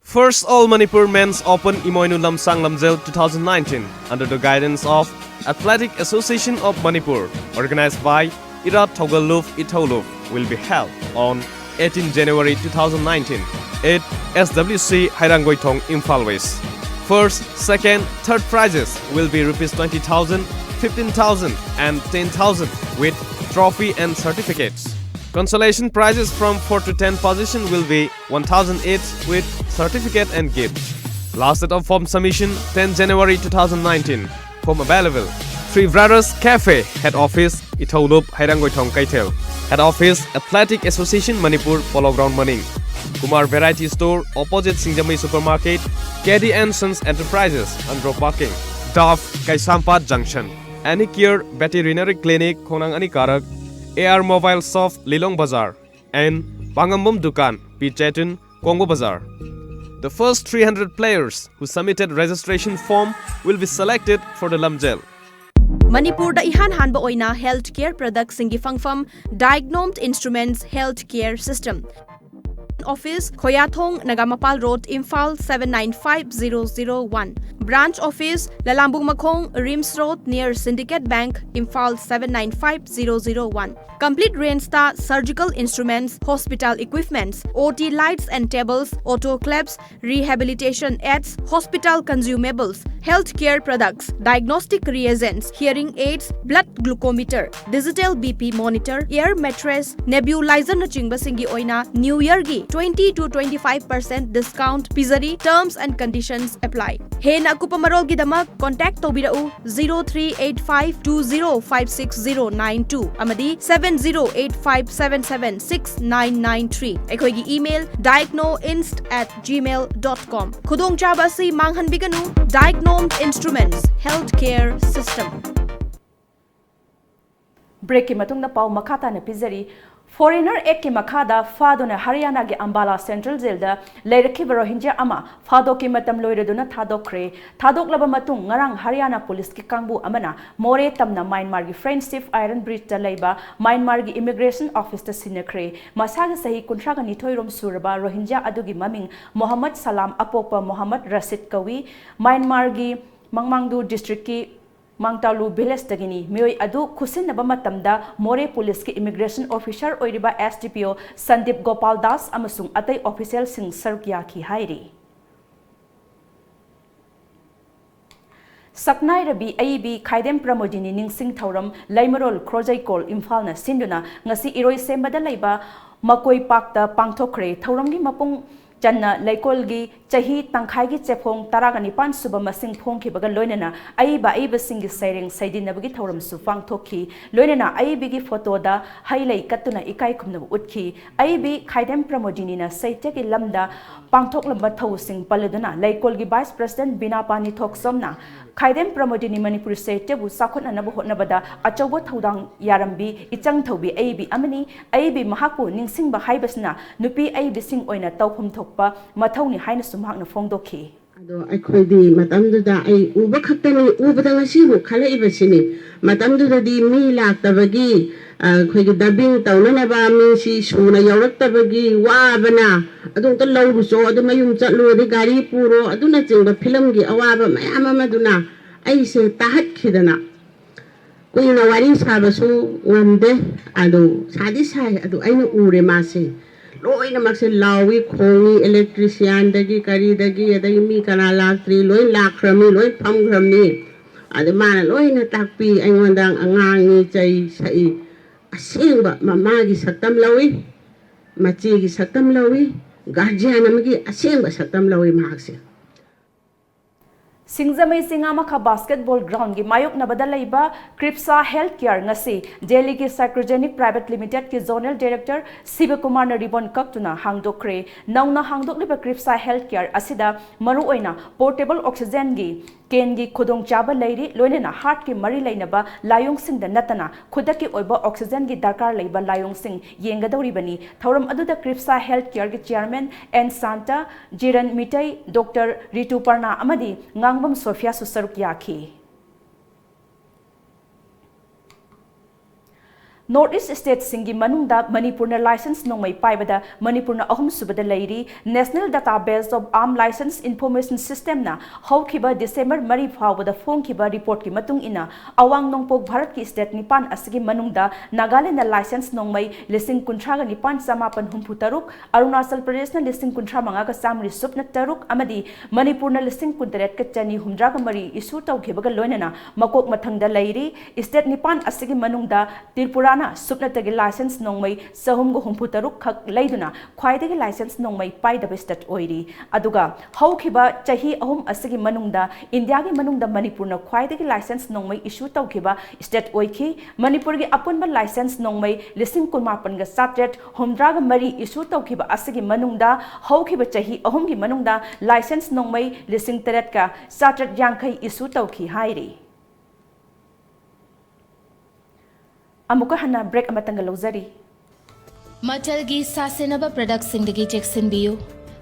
First All Manipur Men's Open Imoinu Lamsang Lamjel two thousand nineteen under the guidance of Athletic Association of Manipur, organized by Ira Thogaluf Ithauluf, will be held on eighteen January two thousand nineteen at S W C Hairangoithong, Imphal West. First, second, third prizes will be rupees twenty thousand, fifteen thousand and ten thousand with trophy and certificates. Consolation prizes from four to ten position will be one thousand each with certificate and gift. Last date of form submission ten January two thousand nineteen. Form available. Three Brothers Cafe, Head Office, Ithaulop, Hairangoithong, Kaithel. Head Office, Athletic Association Manipur, Polo Ground Maning. Kumar Variety Store, opposite Singjamei Supermarket, K D and Sons Enterprises, Andro Parking. Dove, Kaisampat Junction. Any Care Veterinary Clinic, Khonang Anikarak. A R Mobile Shop, Lilong Bazar. And Pangambum Dukan, P Chetun, Kongbo Bazar. The first three hundred players who submitted registration form will be selected for the Lamjel. ꯃꯅꯤꯄꯨꯔꯗ ꯏꯍꯥꯟ ꯍꯥꯟꯕ ꯑꯣꯏꯅ health care ꯄ꯭ꯔꯗꯛꯁꯤꯡꯒꯤ ꯐꯪꯐꯝ Diagnome Instruments Health Care System. Office, Khoyathong, Nagamapal Road, Imphal seven nine five zero zero one. Branch Office, Lalambung Makhong, RIMS Road, near Syndicate Bank, Imphal seven nine five zero zero one. Complete range ta surgical instruments, hospital equipments, O T lights and tables, autoclaves, rehabilitation aids, hospital consumables, healthcare products, diagnostic reagents, hearing aids, blood glucometer, digital B P monitor, air mattress, nebulizer ꯅꯆꯤꯡꯕꯁꯤꯡꯒꯤ ꯑꯣꯏꯅ New Year ꯒꯤ twenty to twenty five percent discount ꯄꯤꯖꯔꯤ꯫ Terms and conditions apply. ꯍꯦꯟꯅ ꯑꯀꯨꯞꯄ ꯃꯔꯣꯜꯒꯤꯗꯃꯛ contact ꯇꯧꯕꯤꯔꯛꯎ zero three eight five two zero five six zero nine two ꯑꯃꯗꯤ seven zero eight five seven seven six nine nine three꯫ ꯑꯩꯈꯣꯏꯒꯤ email diagnoinst at gmail dot com꯫ ꯈꯨꯗꯣꯡꯆꯥꯕ ꯑꯁꯤ ꯃꯥꯡꯍꯟꯕꯤꯒꯅꯨ꯫ Diagnom Instruments Healthcare System꯫ Break ꯀꯤ ꯃꯇꯨꯡꯗ ꯄꯥꯎ ꯃꯈꯥ ꯇꯥꯅ ꯄꯤꯖꯔꯤ꯫ Foreigner Act ꯀꯤ ꯃꯈꯥꯗ ꯐꯥꯗꯨꯅ ꯍꯔꯤꯌꯥꯅꯥꯒꯤ ꯑꯝꯕꯥꯂꯥ Central Jail ꯗ ꯂꯩꯔꯛꯈꯤꯕ ꯔꯣꯍꯤꯟꯖ꯭ꯌꯥ ꯑꯃ ꯐꯥꯗꯣꯛꯀꯤ ꯃꯇꯝ ꯂꯣꯏꯔꯗꯨꯅ ꯊꯥꯗꯣꯛꯈ꯭ꯔꯦ꯫ ꯊꯥꯗꯣꯛꯂꯕ ꯃꯇꯨꯡ ꯉꯔꯥꯡ ꯍꯔꯤꯌꯥꯅꯥ ꯄꯨꯂꯤꯁꯀꯤ ꯀꯥꯡꯕꯨ ꯑꯃꯅ ꯃꯣꯔꯦ ꯇꯝꯅ ꯃ꯭ꯌꯥꯟꯃꯥꯔꯒꯤ Friendship Iron Bridge ꯇ ꯂꯩꯕ ꯃ꯭ꯌꯥꯟꯃꯥꯔꯒꯤ Immigration Office ꯇ ꯁꯤꯟꯅꯈ꯭ꯔꯦ꯫ ꯃꯁꯥꯒꯤ ꯆꯍꯤ ꯀꯨꯟꯊ꯭ꯔꯥꯒ ꯅꯤꯊꯣꯏ ꯔꯣꯝ ꯁꯨꯔꯕ ꯔꯣꯍꯤꯟꯖ꯭ꯌꯥ ꯑꯗꯨꯒꯤ ꯃꯃꯤꯡ ꯃꯣꯍꯝꯃꯗ ꯁꯂꯥꯝ, ꯑꯄꯣꯛꯄ ꯃꯣꯍꯝꯃꯗ ꯔꯁꯤꯗ ꯀꯧꯏ꯫ ꯃ꯭ꯌꯥꯟꯃꯥꯔꯒꯤ ꯃꯪꯃꯥꯡꯗꯨ district ꯀꯤ ꯃꯥꯡꯇꯥꯂꯨ village ꯇꯒꯤꯅꯤ꯫ ꯃꯤꯑꯣꯏ ꯑꯗꯨ ꯈꯨꯠꯁꯤꯟꯅꯕ ꯃꯇꯝꯗ ꯃꯣꯔꯦ ꯄꯨꯂꯤꯁꯀꯤ Immigration Officer ꯑꯣꯏꯔꯤꯕ S D P O Sandeep Gopal Das ꯑꯃꯁꯨꯡ ꯑꯇꯩ official ꯁꯤꯡ ꯁꯔꯨꯛ ꯌꯥꯈꯤ ꯍꯥꯏꯔꯤ꯫ ꯁꯛꯅꯥꯏꯔꯕꯤ ꯑꯏꯕꯤ ꯈꯥꯏꯗꯦꯝ ꯄ꯭ꯔꯃꯣꯗꯤꯅꯤ ꯅꯤꯡꯁꯤꯡ ꯊꯧꯔꯝ ꯂꯩꯃꯔꯣꯜ ꯈ꯭ꯔꯣꯖꯩꯀꯣꯜ ꯏꯝꯐꯥꯜꯅ ꯁꯤꯟꯗꯨꯅ ꯉꯁꯤ ꯏꯔꯣꯏꯁꯦꯝꯕꯗ ꯂꯩꯕ ꯃꯀꯣꯏ ꯄꯥꯛꯇ ꯄꯥꯡꯊꯣꯛꯈ꯭ꯔꯦ꯫ ꯊꯧꯔꯝꯒꯤ ꯃꯄꯨꯡ ꯆꯟꯅ ꯂꯩꯀꯣꯜꯒꯤ ꯆꯍꯤ ꯇꯪꯈꯥꯏꯒꯤ ꯆꯦꯐꯣꯡ ꯇꯔꯥꯒ ꯅꯤꯄꯥꯟ ꯁꯨꯕ ꯃꯁꯤꯡ ꯐꯣꯡꯈꯤꯕꯒ ꯂꯣꯏꯅꯅ ꯑꯏꯕ ꯑꯏꯕꯁꯤꯡꯒꯤ ꯁꯩꯔꯦꯡ ꯁꯩꯗꯤꯟꯅꯕꯒꯤ ꯊꯧꯔꯝꯁꯨ ꯄꯥꯡꯊꯣꯛꯈꯤ꯫ ꯂꯣꯏꯅꯅ ꯑꯏꯕꯤꯒꯤ photo ꯗ ꯍꯩ ꯂꯩ ꯀꯠꯇꯨꯅ ꯏꯀꯥꯏ ꯈꯨꯝꯅꯕ ꯎꯠꯈꯤ꯫ ꯑꯏꯕꯤ ꯈꯥꯏꯗꯦꯝ ꯄ꯭ꯔꯃꯣꯗꯤꯅꯤꯅ ꯁꯥꯍꯤꯇ꯭ꯌꯒꯤ ꯂꯝꯗ ꯄꯥꯡꯊꯣꯛꯂꯝꯕ ꯊꯧꯁꯤꯡ ꯄꯜꯂꯗꯨꯅ ꯂꯩꯀꯣꯜꯒꯤ vice president ꯕꯤꯅꯥ ꯄꯥꯅꯤ ꯊꯣꯛꯆꯣꯝꯅ ꯈꯥꯏꯗꯦꯝ ꯄ꯭ꯔꯃꯣꯗꯤꯅꯤ ꯃꯅꯤꯄꯨꯔꯤ ꯁꯥꯍꯤꯇ꯭ꯌꯕꯨ ꯆꯥꯎꯈꯠꯅꯅꯕ ꯍꯣꯠꯅꯕꯗ ꯑꯆꯧꯕ ꯊꯧꯗꯥꯡ ꯌꯥꯔꯝꯕꯤ ꯏꯆꯪ ꯊꯧꯕꯤ ꯑꯏꯕꯤ ꯑꯃꯅꯤ꯫ ꯑꯏꯕꯤ ꯃꯍꯥꯛꯄꯨ ꯅꯤꯡꯁꯤꯡꯕ ꯍꯥꯏꯕꯁꯤꯅ ꯅꯨꯄꯤ ꯑꯏꯕꯤꯁꯤꯡ ꯑꯣꯏꯅ ꯇꯧꯐꯝ ꯊꯣꯛꯄ ꯃꯊꯧꯅꯤ ꯍꯥꯏꯅꯁꯨ ꯃꯍꯥꯛꯅ ꯐꯣꯡꯗꯣꯛꯈꯤ꯫ ꯑꯗꯣ ꯑꯩꯈꯣꯏꯗꯤ ꯃꯇꯝꯗꯨꯗ ꯑꯩ ꯎꯕ ꯈꯛꯇꯅꯤ, ꯎꯕꯗ ꯉꯁꯤꯕꯨ ꯈꯜꯂꯛꯏꯕꯁꯤꯅꯤ꯫ ꯃꯇꯝꯗꯨꯗꯗꯤ ꯃꯤ ꯂꯥꯛꯇꯕꯒꯤ, ꯑ, ꯑꯩꯈꯣꯏꯒꯤ dubbing ꯇꯧꯅꯅꯕ ꯃꯤꯁꯤ ꯁꯨꯅ ꯌꯧꯔꯛꯇꯕꯒꯤ ꯋꯥꯕꯅ, "ꯑꯗꯨ ꯑꯝꯇ ꯂꯧꯔꯨꯆꯣ, ꯑꯗꯨ ꯃꯌꯨꯝ ꯆꯠꯂꯨ, ꯑꯗꯩ ꯒꯥꯔꯤ ꯄꯨꯔꯣ" ꯑꯗꯨꯅꯆꯤꯡꯕ ꯐꯤꯂꯝꯒꯤ ꯑꯋꯥꯕ ꯃꯌꯥꯝ ꯑꯃꯗꯨꯅ ꯑꯩꯁꯦ ꯇꯥꯍꯠꯈꯤꯗꯅ ꯀꯨꯏꯅ ꯋꯥꯔꯤ ꯁꯥꯕꯁꯨ ꯉꯝꯗꯦ꯫ ꯑꯗꯨ ꯁꯥꯗꯤ ꯁꯥꯏ, ꯑꯗꯨ ꯑꯩꯅ ꯎꯔꯦ ꯃꯥꯁꯦ꯫ ꯂꯣꯏꯅꯃꯛꯁꯦ ꯂꯥꯎꯏ, ꯈꯣꯡꯏ, electricianꯗꯒꯤ ꯀꯔꯤꯗꯒꯤ, ꯑꯗꯒꯤ ꯃꯤ ꯀꯅꯥ ꯂꯥꯛꯇ꯭ꯔꯤ, ꯂꯣꯏ ꯂꯥꯛꯈ꯭ꯔꯕꯅꯤ, ꯂꯣꯏ ꯐꯝꯈ꯭ꯔꯕꯅꯤ꯫ ꯑꯗ ꯃꯥꯅ ꯂꯣꯏꯅ ꯇꯥꯛꯄꯤ, ꯑꯩꯉꯣꯟꯗ ꯉꯥꯡꯉꯤ, ꯆꯩ ꯁꯛꯏ꯫ ꯑꯁꯦꯡꯕ ꯃꯃꯥꯒꯤ ꯁꯛꯇꯝ ꯂꯧꯏ, ꯃꯆꯦꯒꯤ ꯁꯛꯇꯝ ꯂꯧꯏ, guardian ꯑꯃꯒꯤ ꯑꯁꯦꯡꯕ ꯁꯛꯇꯝ ꯂꯧꯏ ꯃꯍꯥꯛꯁꯦ꯫ ꯁꯤꯡꯖꯃꯩ ꯆꯤꯉꯥꯃꯈꯥ basketball groundꯒꯤ ꯃꯥꯌꯣꯛꯅꯕꯗ ꯂꯩꯕ ꯀ꯭ꯔꯤꯞꯁꯥ ꯍꯦꯜꯊ ꯀꯦꯌꯔ ꯉꯁꯤ ꯗꯦꯜꯂꯤꯒꯤ Sacrogenic Private Limitedꯀꯤ zonal director ꯁꯤꯕꯀꯨꯃꯥꯔꯅ ribbon ꯀꯛꯇꯨꯅ ꯍꯥꯡꯗꯣꯛꯈ꯭ꯔꯦ꯫ ꯅꯧꯅ ꯍꯥꯡꯗꯣꯛꯂꯤꯕ ꯀ꯭ꯔꯤꯞꯁꯥ ꯍꯦꯜꯊ ꯀꯦꯌꯔ ꯑꯁꯤꯗ ꯃꯔꯨꯑꯣꯏꯅ portable oxygenꯒꯤ canꯒꯤ ꯈꯨꯗꯣꯡꯆꯥꯕ ꯂꯩꯔꯤ, ꯂꯣꯏꯅꯅ heartꯀꯤ ꯃꯔꯤ ꯂꯩꯅꯕ ꯂꯥꯏꯑꯣꯡꯁꯤꯡꯗ ꯅꯠꯇꯅ ꯈꯨꯗꯛꯀꯤ ꯑꯣꯏꯕ oxygenꯒꯤ ꯗꯔꯀꯥꯔ ꯂꯩꯕ ꯂꯥꯏꯑꯣꯡꯁꯤꯡ ꯌꯦꯡꯒꯗꯧꯔꯤꯕꯅꯤ꯫ ꯊꯧꯔꯝ ꯑꯗꯨꯗ ꯀ꯭ꯔꯤꯞꯁꯥ ꯍꯦꯜꯊ ꯀꯦꯌꯔꯒꯤ chairman N Shanta, Jiron Meitei, doctor Rituparna ꯑꯃꯗꯤ ꯉꯥꯡꯕꯝ ꯁꯣꯐꯤꯌꯥꯁꯨ ꯁꯔꯨꯛ ꯌꯥꯈꯤ꯫ North East stateꯁꯤꯡꯒꯤ ꯃꯅꯨꯡꯗ ꯃꯅꯤꯄꯨꯔꯅ license ꯅꯣꯡꯃꯩ ꯄꯥꯏꯕꯗ ꯃꯅꯤꯄꯨꯔꯅ ꯑꯍꯨꯝꯁꯨꯕꯗ ꯂꯩꯔꯤ꯫ National Database of Arms License Information Systemꯅ ꯍꯧꯈꯤꯕ ꯗꯤꯁꯦꯝꯕꯔ ꯃꯔꯤ ꯐꯥꯎꯕꯗ ꯐꯣꯡꯈꯤꯕ reportꯀꯤ ꯃꯇꯨꯡ ꯏꯟꯅ, ꯑꯋꯥꯡ ꯅꯣꯡꯄꯣꯛ ꯚꯥꯔꯠꯀꯤ state ꯅꯤꯄꯥꯟ ꯑꯁꯤꯒꯤ ꯃꯅꯨꯡꯗ ꯅꯥꯒꯥꯂꯦꯟꯗ license ꯅꯣꯡꯃꯩ ꯂꯤꯁꯤꯡ ꯀꯨꯟꯊ꯭ꯔꯥꯒ ꯅꯤꯄꯥꯟ ꯆꯃꯥꯄꯟ ꯍꯨꯝꯐꯨ ꯇꯔꯨꯛ, ꯑꯔꯨꯅꯥꯆꯜ ꯄ꯭ꯔꯗꯦꯁꯅ ꯂꯤꯁꯤꯡ ꯀꯨꯟꯊ꯭ꯔꯥ ꯃꯉꯥꯒ ꯆꯥꯃꯔꯤ ꯁꯨꯞꯅ ꯇꯔꯨꯛ ꯑꯃꯗꯤ ꯃꯅꯤꯄꯨꯔꯅ ꯂꯤꯁꯤꯡ ꯀꯨꯟꯇꯔꯦꯠꯀ ꯆꯅꯤ ꯍꯨꯝꯗ꯭ꯔꯥꯒ ꯃꯔꯤ issue ꯇꯧꯈꯤꯕꯒ ꯂꯣꯏꯅꯅ ꯃꯀꯣꯛ ꯃꯊꯪꯗ ꯂꯩꯔꯤ꯫ State ꯅꯤꯄꯥꯟ ꯑꯁꯤꯒꯤ ꯃꯅꯨꯡꯗ ꯇ꯭ꯔꯤꯄꯨꯔꯥꯅ ꯁꯨꯞꯅꯇꯒꯤ license ꯅꯣꯡꯃꯩ ꯆꯍꯨꯝꯒ ꯍꯨꯝꯐꯨ ꯇꯔꯨꯛ ꯈꯛ ꯂꯩꯗꯨꯅ ꯈ꯭ꯋꯥꯏꯗꯒꯤ license ꯅꯣꯡꯃꯩ ꯄꯥꯏꯗꯕ state ꯑꯣꯏꯔꯤ꯫ ꯑꯗꯨꯒ ꯍꯧꯈꯤꯕ ꯆꯍꯤ ꯑꯍꯨꯝ ꯑꯁꯤꯒꯤ ꯃꯅꯨꯡꯗ ꯏꯟꯗꯤꯌꯥꯒꯤ ꯃꯅꯨꯡꯗ ꯃꯅꯤꯄꯨꯔꯅ ꯈ꯭ꯋꯥꯏꯗꯒꯤ license ꯅꯣꯡꯃꯩ issue ꯇꯧꯈꯤꯕ state ꯑꯣꯏꯈꯤ꯫ ꯃꯅꯤꯄꯨꯔꯒꯤ ꯑꯄꯨꯟꯕ license ꯅꯣꯡꯃꯩ ꯂꯤꯁꯤꯡ ꯀꯨꯟꯃꯥꯄꯟꯒ ꯆꯥꯇ꯭ꯔꯦꯠ ꯍꯨꯝꯗ꯭ꯔꯥꯒ ꯃꯔꯤ issue ꯇꯧꯈꯤꯕ ꯑꯁꯤꯒꯤ ꯃꯅꯨꯡꯗ ꯍꯧꯈꯤꯕ ꯆꯍꯤ ꯑꯍꯨꯝꯒꯤ ꯃꯅꯨꯡꯗ license ꯅꯣꯡꯃꯩ ꯂꯤꯁꯤꯡ ꯇꯔꯦꯠꯀ ꯆꯥꯇ꯭ꯔꯦꯠ ꯌꯥꯡꯈꯩ issue ꯇꯧꯈꯤ ꯍꯥꯏꯔꯤ꯫ ꯑꯃꯨꯛꯀ ꯍꯟꯅ break ꯑꯃꯇꯪꯒ ꯂꯧꯖꯔꯤ꯫ ꯃꯆꯜꯒꯤ ꯁꯥꯁꯦꯟꯅꯕ productꯁꯤꯡꯗꯒꯤ ꯆꯦꯛꯁꯤꯟꯕꯤꯌꯨ꯫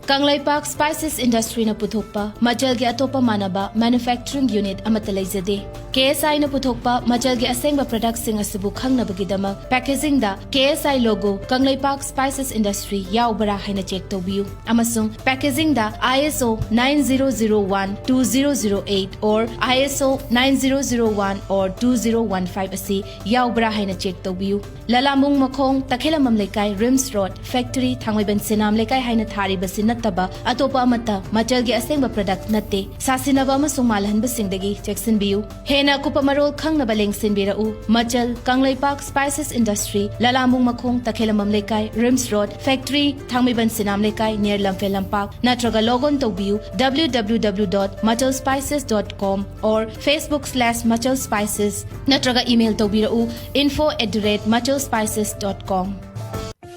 ꯀꯪꯂꯩꯄꯥꯛ Spices Industryꯅ ꯄꯨꯊꯣꯛꯄ ꯃꯆꯜꯒꯤ ꯑꯇꯣꯞꯄ ꯃꯥꯟꯅꯕ manufacturing unit ꯑꯃꯠꯇ ꯂꯩꯖꯗꯦ꯫ KSIꯅ ꯄꯨꯊꯣꯛꯄ ꯃꯆꯜꯒꯤ ꯑꯁꯦꯡꯕ productꯁꯤꯡ ꯑꯁꯤꯕꯨ ꯈꯪꯅꯕꯒꯤꯗꯃꯛ packagingꯗ KSI logo Kangleipak Spices Industry ꯌꯥꯎꯕ꯭ꯔꯥ ꯍꯥꯏꯅ check ꯇꯧꯕꯤꯌꯨ, ꯑꯃꯁꯨꯡ packagingꯗ ISO nine zero zero one two zero zero eight or ISO nine zero zero one or two zero one five ꯑꯁꯤ ꯌꯥꯎꯕ꯭ꯔꯥ ꯍꯥꯏꯅ check ꯇꯧꯕꯤꯌꯨ꯫ ꯂꯂꯥꯃꯨꯡ ꯃꯈꯣꯡ, ꯇꯈꯦꯂꯝꯕꯝ ꯂꯩꯀꯥꯏ, RIMS Road, factory, ꯊꯥꯡꯃꯩꯕꯟ ꯁꯤꯅꯥꯝ ꯂꯩꯀꯥꯏ ꯍꯥꯏꯅ ꯊꯥꯔꯤꯕꯁꯤ ꯅꯠꯇꯕ ꯑꯇꯣꯞꯄ ꯑꯃꯠꯇ ꯃꯆꯜꯒꯤ ꯑꯁꯦꯡꯕ product ꯅꯠꯇꯦ꯫ ꯁꯥꯁꯤꯟꯅꯕ ꯑꯃꯁꯨꯡ ꯃꯥꯜꯍꯟꯕꯁꯤꯡꯗꯒꯤ ꯆꯦꯛꯁꯤꯟꯕꯤꯌꯨ꯫ ꯍꯦꯟꯅ ꯑꯀꯨꯞꯄ ꯃꯔꯣꯜ ꯈꯪꯅꯕ ꯂꯦꯡꯁꯤꯟꯕꯤꯔꯛꯎ꯫ ꯃꯆꯜ, ꯀꯪꯂꯩꯄꯥꯛ Spices Industry, ꯂꯂꯥꯃꯨꯡ ꯃꯈꯣꯡ, ꯇꯈꯦꯂꯝꯕꯝ ꯂꯩꯀꯥꯏ, RIMS Road, factory, ꯊꯥꯡꯃꯩꯕꯟ ꯁꯤꯅꯥꯝ ꯂꯩꯀꯥꯏ, near ꯂꯝꯐꯦꯜ ꯂꯝꯄꯥꯛ, ꯅꯠꯇ꯭ꯔꯒ log on ꯇꯧꯕꯤꯌꯨ W W W dot machal spices dot com or Facebook slash machal spices, ꯅꯠꯇ꯭ꯔꯒ email ꯇꯧꯕꯤꯔꯛꯎ info at the rate machal spices dot com.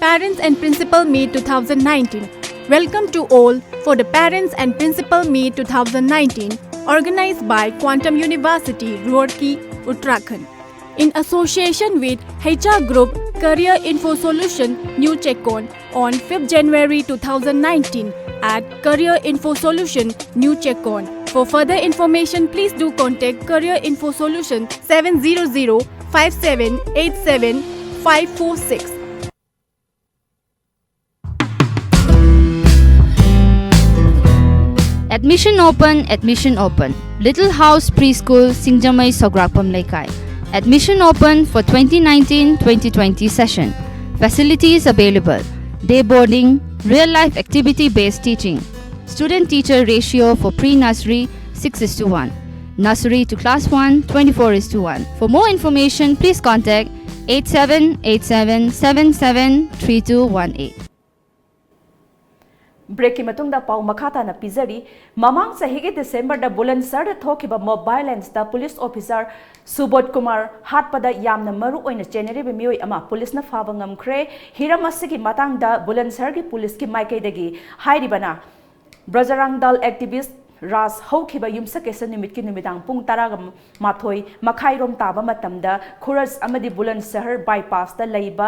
Parents and Principal Meet two thousand nineteen. Welcome to all for the Parents and Principal Meet two thousand nineteen, organized by Quantum University, Roorkee, Uttarakhand, in association with H R Group, Career Info Solution, New Checkon, on fifth January two thousand nineteen at Career Info Solution, New Checkon. For further information, please do contact Career Info Solution seven zero zero five seven eight seven five four six. Admission open, admission open. Little House Preschool, Singjamei, Sograkpam Leikai. Admission open for twenty nineteen twenty twenty session. Facilities available: day boarding, real life activity based teaching. Student teacher ratio for pre-nursery six is to one. Nursery to class one, twenty-four is to one. For more information, please contact eight seven eight seven seven seven three two one eight. Breakꯀꯤ ꯃꯇꯨꯡꯗ ꯄꯥꯎ ꯃꯈꯥ ꯇꯥꯅ ꯄꯤꯖꯔꯤ꯫ ꯃꯃꯥꯡ ꯆꯍꯤꯒꯤ Decemberꯗ ꯕꯨꯂꯟꯁꯔꯗ ꯊꯣꯛꯈꯤꯕ mob violence ꯇ police officer ꯁꯨꯕꯣꯙ Kumar ꯍꯥꯠꯄꯗ ꯌꯥꯝꯅ ꯃꯔꯨ ꯑꯣꯏꯅ ꯆꯦꯟꯅꯔꯤꯕ ꯃꯤꯑꯣꯏ ꯑꯃ police ꯅ ꯐꯥꯕ ꯉꯝꯈ꯭ꯔꯦ꯫ ꯍꯤꯔꯝ ꯑꯁꯤꯒꯤ ꯃꯇꯥꯡꯗ ꯕꯨꯂꯟꯁꯔꯒꯤ police ꯀꯤ ꯃꯥꯏꯀꯩꯗꯒꯤ ꯍꯥꯏꯔꯤꯕꯅ, ꯕꯖꯔꯪ ꯗꯜ activist ꯔꯥꯁ ꯍꯧꯈꯤꯕ ꯌꯨꯝꯁꯀꯩꯁ ꯅꯨꯃꯤꯠꯀꯤ ꯅꯨꯃꯤꯗꯥꯡ ꯄꯨꯡ ꯇꯔꯥꯒ ꯃꯥꯊꯣꯏ ꯃꯈꯥꯏꯔꯣꯝ ꯇꯥꯕ ꯃꯇꯝꯗ ꯈꯨꯔꯖ ꯑꯃꯗꯤ ꯕꯨꯂꯟꯁꯍꯔ ꯕꯥꯏꯄꯥꯁꯇ ꯂꯩꯕ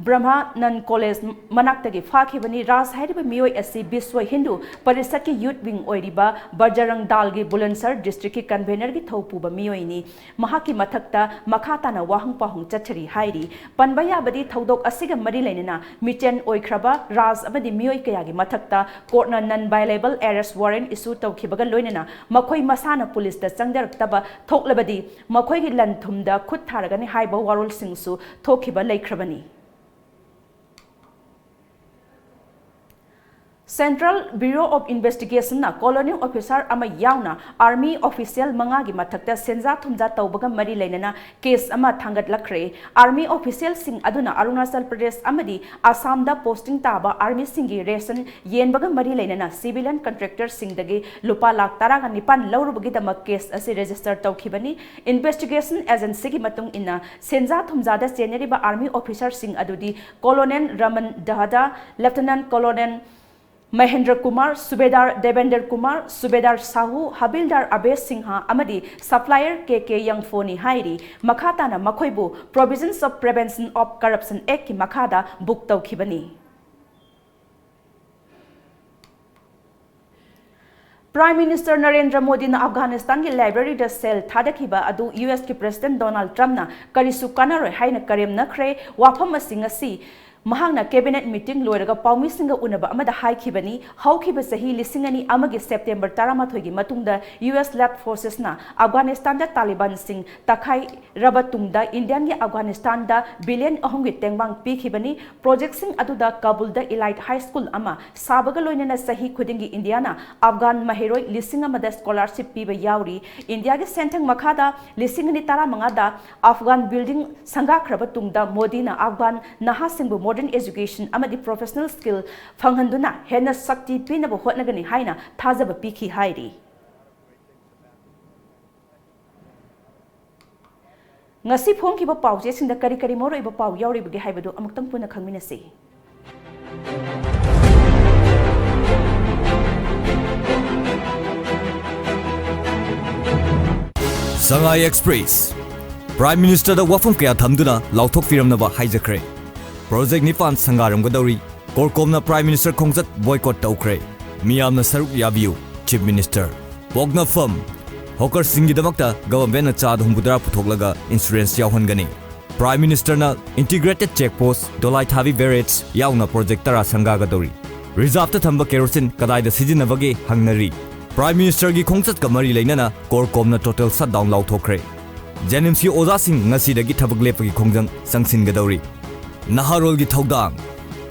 ꯕ꯭ꯔꯍꯃꯥꯅꯟ ꯀꯣꯂꯦꯖ ꯃꯅꯥꯛꯇꯒꯤ ꯐꯥꯈꯤꯕꯅꯤ꯫ ꯔꯥꯁ ꯍꯥꯏꯔꯤꯕ ꯃꯤꯑꯣꯏ ꯑꯁꯤ ꯕꯤꯁ꯭ꯋ ꯍꯤꯟꯗꯨ ꯄꯔꯤꯁꯠꯀꯤ ꯌꯨꯠ ꯋꯤꯡ ꯑꯣꯏꯔꯤꯕ ꯕꯖꯔꯪ ꯗꯥꯜꯒꯤ ꯕꯨꯂꯟꯁꯍꯔ ꯗꯤꯁꯇ꯭ꯔꯤꯛꯀꯤ ꯀꯟꯚꯦꯅꯔꯒꯤ ꯊꯧ ꯄꯨꯕ ꯃꯤꯑꯣꯏꯅꯤ꯫ ꯃꯍꯥꯛꯀꯤ ꯃꯊꯛꯇ ꯃꯈꯥ ꯇꯥꯅ ꯋꯥꯍꯪ ꯄꯥꯎꯍꯪ ꯆꯠꯊꯔꯤ ꯍꯥꯏꯔꯤ꯫ ꯄꯟꯕ ꯌꯥꯕꯗꯤ, ꯊꯧꯗꯣꯛ ꯑꯁꯤꯒ ꯃꯔꯤ ꯂꯩꯅꯅ ꯃꯤꯆꯦꯟ ꯑꯣꯏꯈ꯭ꯔꯕ ꯔꯥꯖ ꯑꯃꯗꯤ ꯃꯤꯑꯣꯏ ꯀꯌꯥꯒꯤ ꯃꯊꯛꯇ ꯀꯣꯔꯠꯅ non bailable arrest warrant issue ꯇꯧꯈꯤꯕꯒ ꯂꯣꯏꯅꯅ ꯃꯈꯣꯏ ꯃꯁꯥꯅ ꯄꯨꯂꯤꯁꯇ ꯆꯪꯖꯔꯛꯇꯕ ꯊꯣꯛꯂꯕꯗꯤ ꯃꯈꯣꯏꯒꯤ ꯂꯟ ꯊꯨꯝꯗ ꯈꯨꯠ ꯊꯥꯔꯒꯅꯤ ꯍꯥꯏꯕ ꯋꯥꯔꯣꯜꯁꯤꯡꯁꯨ ꯊꯣꯛꯈꯤꯕ ꯂꯩꯈ꯭ꯔꯕꯅꯤ꯫ Central Bureau of Investigationꯅ colonial officer ꯑꯃ ꯌꯥꯎꯅ army official ꯃꯉꯥꯒꯤ ꯃꯊꯛꯇ ꯁꯦꯟꯖꯥ ꯊꯨꯝꯖꯥ ꯇꯧꯕꯒ ꯃꯔꯤ ꯂꯩꯅꯅ case ꯑꯃ ꯊꯥꯡꯒꯠꯂꯛꯈ꯭ꯔꯦ꯫ Army officialꯁꯤꯡ ꯑꯗꯨꯅ ꯑꯔꯨꯅꯥꯆꯜ ꯄ꯭ꯔꯗꯦꯁ ꯑꯃꯗꯤ ꯑꯁꯥꯝꯗ posting ꯇꯥꯕ armyꯁꯤꯡꯒꯤ ration ꯌꯦꯟꯕꯒ ꯃꯔꯤ ꯂꯩꯅꯅ civilian contractorꯁꯤꯡꯗꯒꯤ ꯂꯨꯄꯥ ꯂꯥꯈ ꯇꯔꯥꯒ ꯅꯤꯄꯥꯟ ꯂꯧꯔꯨꯕꯒꯤꯗꯃꯛ case ꯑꯁꯤ register ꯇꯧꯈꯤꯕꯅꯤ꯫ Investigation agencyꯒꯤ ꯃꯇꯨꯡ ꯏꯟꯅ, ꯁꯦꯟꯖꯥ ꯊꯨꯝꯖꯥꯗ ꯆꯦꯟꯅꯔꯤꯕ army officerꯁꯤꯡ ꯑꯗꯨꯗꯤ Colonel Raman ꯗꯍꯗꯥ, Lieutenant Colonel Mahendra Kumar, ꯁꯨꯕꯦꯗꯥꯔ Debendra Kumar, ꯁꯨꯕꯦꯗꯥꯔ Shahu, ꯍꯕꯤꯜꯗꯥꯔ ꯑꯕꯦꯁ Singh ꯑꯃꯗꯤ supplier ꯀꯦ ꯀꯦ ꯌꯪꯐꯣꯅꯤ ꯍꯥꯏꯔꯤ꯫ ꯃꯈꯥ ꯇꯥꯅ ꯃꯈꯣꯏꯕꯨ Provisions of Prevention of Corruption Actꯀꯤ ꯃꯈꯥꯗ book ꯇꯧꯈꯤꯕꯅꯤ꯫ Prime Minister ꯅꯔꯦꯟꯗ꯭ꯔ ꯃꯣꯗꯤꯅ ꯑꯐꯒꯥꯅꯤꯁꯇꯥꯟꯒꯤ libraryꯗ ꯁꯦꯜ ꯊꯥꯗꯈꯤꯕ ꯑꯗꯨ USꯀꯤ President Donald Trumpꯅ ꯀꯔꯤꯁꯨ ꯀꯥꯟꯅꯔꯣꯏ ꯍꯥꯏꯅ ꯀꯔꯦꯝꯅꯈ꯭ꯔꯦ꯫ ꯋꯥꯐꯝ ꯑꯁꯤ ꯉꯁꯤ ꯃꯍꯥꯛꯅ cabinet meeting ꯂꯣꯏꯔꯒ ꯄꯥꯎꯃꯤꯁꯤꯡꯒ ꯎꯅꯕ ꯑꯃꯗ ꯍꯥꯏꯈꯤꯕꯅꯤ꯫ ꯍꯧꯈꯤꯕ ꯆꯍꯤ ꯂꯤꯁꯤꯡ ꯑꯅꯤ ꯑꯃꯒꯤ September ꯇꯔꯥꯃꯥꯊꯣꯏꯒꯤ ꯃꯇꯨꯡꯗ US led forcesꯅ ꯑꯐꯒꯥꯅꯤꯁꯇꯥꯟꯗ ꯇꯥꯂꯤꯕꯥꯟꯁꯤꯡ ꯇꯛꯈꯥꯏꯔꯕ ꯇꯨꯡꯗ Indiaꯒꯤ ꯑꯐꯒꯥꯅꯤꯁꯇꯥꯟꯗ billion ꯑꯍꯨꯝꯒꯤ ꯇꯦꯡꯕꯥꯡ ꯄꯤꯈꯤꯕꯅꯤ꯫ Projectꯁꯤꯡ ꯑꯗꯨꯗ ꯀꯥꯕꯨꯜꯗ elite high school ꯑꯃ ꯁꯥꯕꯒ ꯂꯣꯏꯅꯅ ꯆꯍꯤ ꯈꯨꯗꯤꯡꯒꯤ Indiaꯅ ꯑꯐꯒꯥꯟ ꯃꯍꯩꯔꯣꯏ ꯂꯤꯁꯤꯡ ꯑꯃꯗ scholarship ꯄꯤꯕ ꯌꯥꯎꯔꯤ꯫ Indiaꯒꯤ ꯁꯦꯟꯊꯪ ꯃꯈꯥꯗ ꯂꯤꯁꯤꯡ ꯑꯅꯤ ꯇꯔꯥꯃꯉꯥꯗ ꯑꯐꯒꯥꯟ building ꯁꯪꯒꯥꯈ꯭ꯔꯕ ꯇꯨꯡꯗ ꯃꯣꯗꯤꯅ ꯑꯐꯒꯥꯟ ꯅꯍꯥꯁꯤꯡꯕꯨ modern education ꯑꯃꯗꯤ professional skill ꯐꯪꯍꯟꯗꯨꯅ ꯍꯦꯟꯅ ꯁꯛꯇꯤ ꯄꯤꯅꯕ ꯍꯣꯠꯅꯒꯅꯤ ꯍꯥꯏꯅ ꯊꯥꯖꯕ ꯄꯤꯈꯤ ꯍꯥꯏꯔꯤ꯫ ꯉꯁꯤ ꯐꯣꯡꯈꯤꯕ ꯄꯥꯎꯆꯦꯁꯤꯡꯗ ꯀꯔꯤ ꯀꯔꯤ ꯃꯔꯨꯑꯣꯏꯕ ꯄꯥꯎ ꯌꯥꯎꯔꯤꯕꯒꯦ ꯍꯥꯏꯕꯗꯨ ꯑꯃꯨꯛꯇꯪ ꯄꯨꯟꯅ ꯈꯪꯃꯤꯟꯅꯁꯤ꯫ ꯁꯉꯥꯏ ꯑꯦꯛꯁꯄ꯭ꯔꯦꯁ꯫ ꯄ꯭ꯔꯥꯏꯝ ꯃꯤꯅꯤꯁꯇꯔꯗ ꯋꯥꯐꯝ ꯀꯌꯥ ꯊꯝꯗꯨꯅ ꯂꯥꯎꯊꯣꯛꯄꯤꯔꯝꯅꯕ ꯍꯥꯏꯖꯈ꯭ꯔꯦ꯫ ꯄ꯭ꯔꯣꯖꯦꯛ ꯅꯤꯄꯥꯟ ꯁꯪꯒꯥꯔꯝꯒꯗꯧꯔꯤ꯫ ꯀꯣꯔꯀꯣꯝꯅ ꯄ꯭ꯔꯥꯏꯝ ꯃꯤꯅꯤꯁꯇꯔ ꯈꯣꯡꯆꯠ ꯕꯣꯏꯀꯣꯠ ꯇꯧꯈ꯭ꯔꯦ꯫ ꯃꯤꯌꯥꯝꯅ ꯁꯔꯨꯛ ꯌꯥꯕꯤꯌꯨ, ꯆꯤꯐ ꯃꯤꯅꯤꯁꯇꯔ꯫ ꯄꯣꯛꯅꯐꯝ꯫ ꯍꯣꯀꯔꯁꯤꯡꯒꯤꯗꯃꯛꯇ ꯒꯚꯔꯟꯃꯦꯟꯠꯅ ꯆꯥꯗ ꯍꯨꯝꯐꯨꯇꯔꯥ ꯄꯨꯊꯣꯛꯂꯒ ꯏꯟꯁꯨꯔꯦꯟꯁ ꯌꯥꯎꯍꯟꯒꯅꯤ꯫ ꯄ꯭ꯔꯥꯏꯝ ꯃꯤꯅꯤꯁꯇꯔꯅ ꯏꯟꯇꯤꯒ꯭ꯔꯦꯇꯦꯗ ꯆꯦꯛ ꯄꯣꯁ, ꯗꯣꯂꯥꯏꯊꯥꯕꯤ ꯕꯦꯔꯦꯖ ꯌꯥꯎꯅ ꯄ꯭ꯔꯣꯖꯦꯛ ꯇꯔꯥ ꯁꯪꯒꯥꯒꯗꯧꯔꯤ꯫ ꯔꯤꯖꯥꯔꯚꯇ ꯊꯝꯕ ꯀꯦꯔꯣꯁꯤꯟ ꯀꯗꯥꯏꯗ ꯁꯤꯖꯤꯟꯅꯕꯒꯦ ꯍꯪꯅꯔꯤ꯫ ꯄ꯭ꯔꯥꯏꯝ ꯃꯤꯅꯤꯁꯇꯔꯒꯤ ꯈꯣꯡꯆꯠꯀ ꯃꯔꯤ ꯂꯩꯅꯅ ꯀꯣꯔꯀꯣꯝꯅ ꯇꯣꯇꯦꯜ ꯁꯠꯗꯥꯎꯟ ꯂꯥꯎꯊꯣꯛꯈ꯭ꯔꯦ꯫ ꯖꯦꯅꯤꯝꯁꯀꯤ ꯑꯣꯖꯥꯁꯤꯡ ꯉꯁꯤꯗꯒꯤ ꯊꯕꯛ ꯂꯦꯞꯄꯒꯤ ꯈꯣꯡꯖꯪ ꯆꯪꯁꯤꯟꯒꯗꯧꯔꯤ꯫ ꯅꯍꯥꯔꯣꯜꯒꯤ ꯊꯧꯗꯥꯡ꯫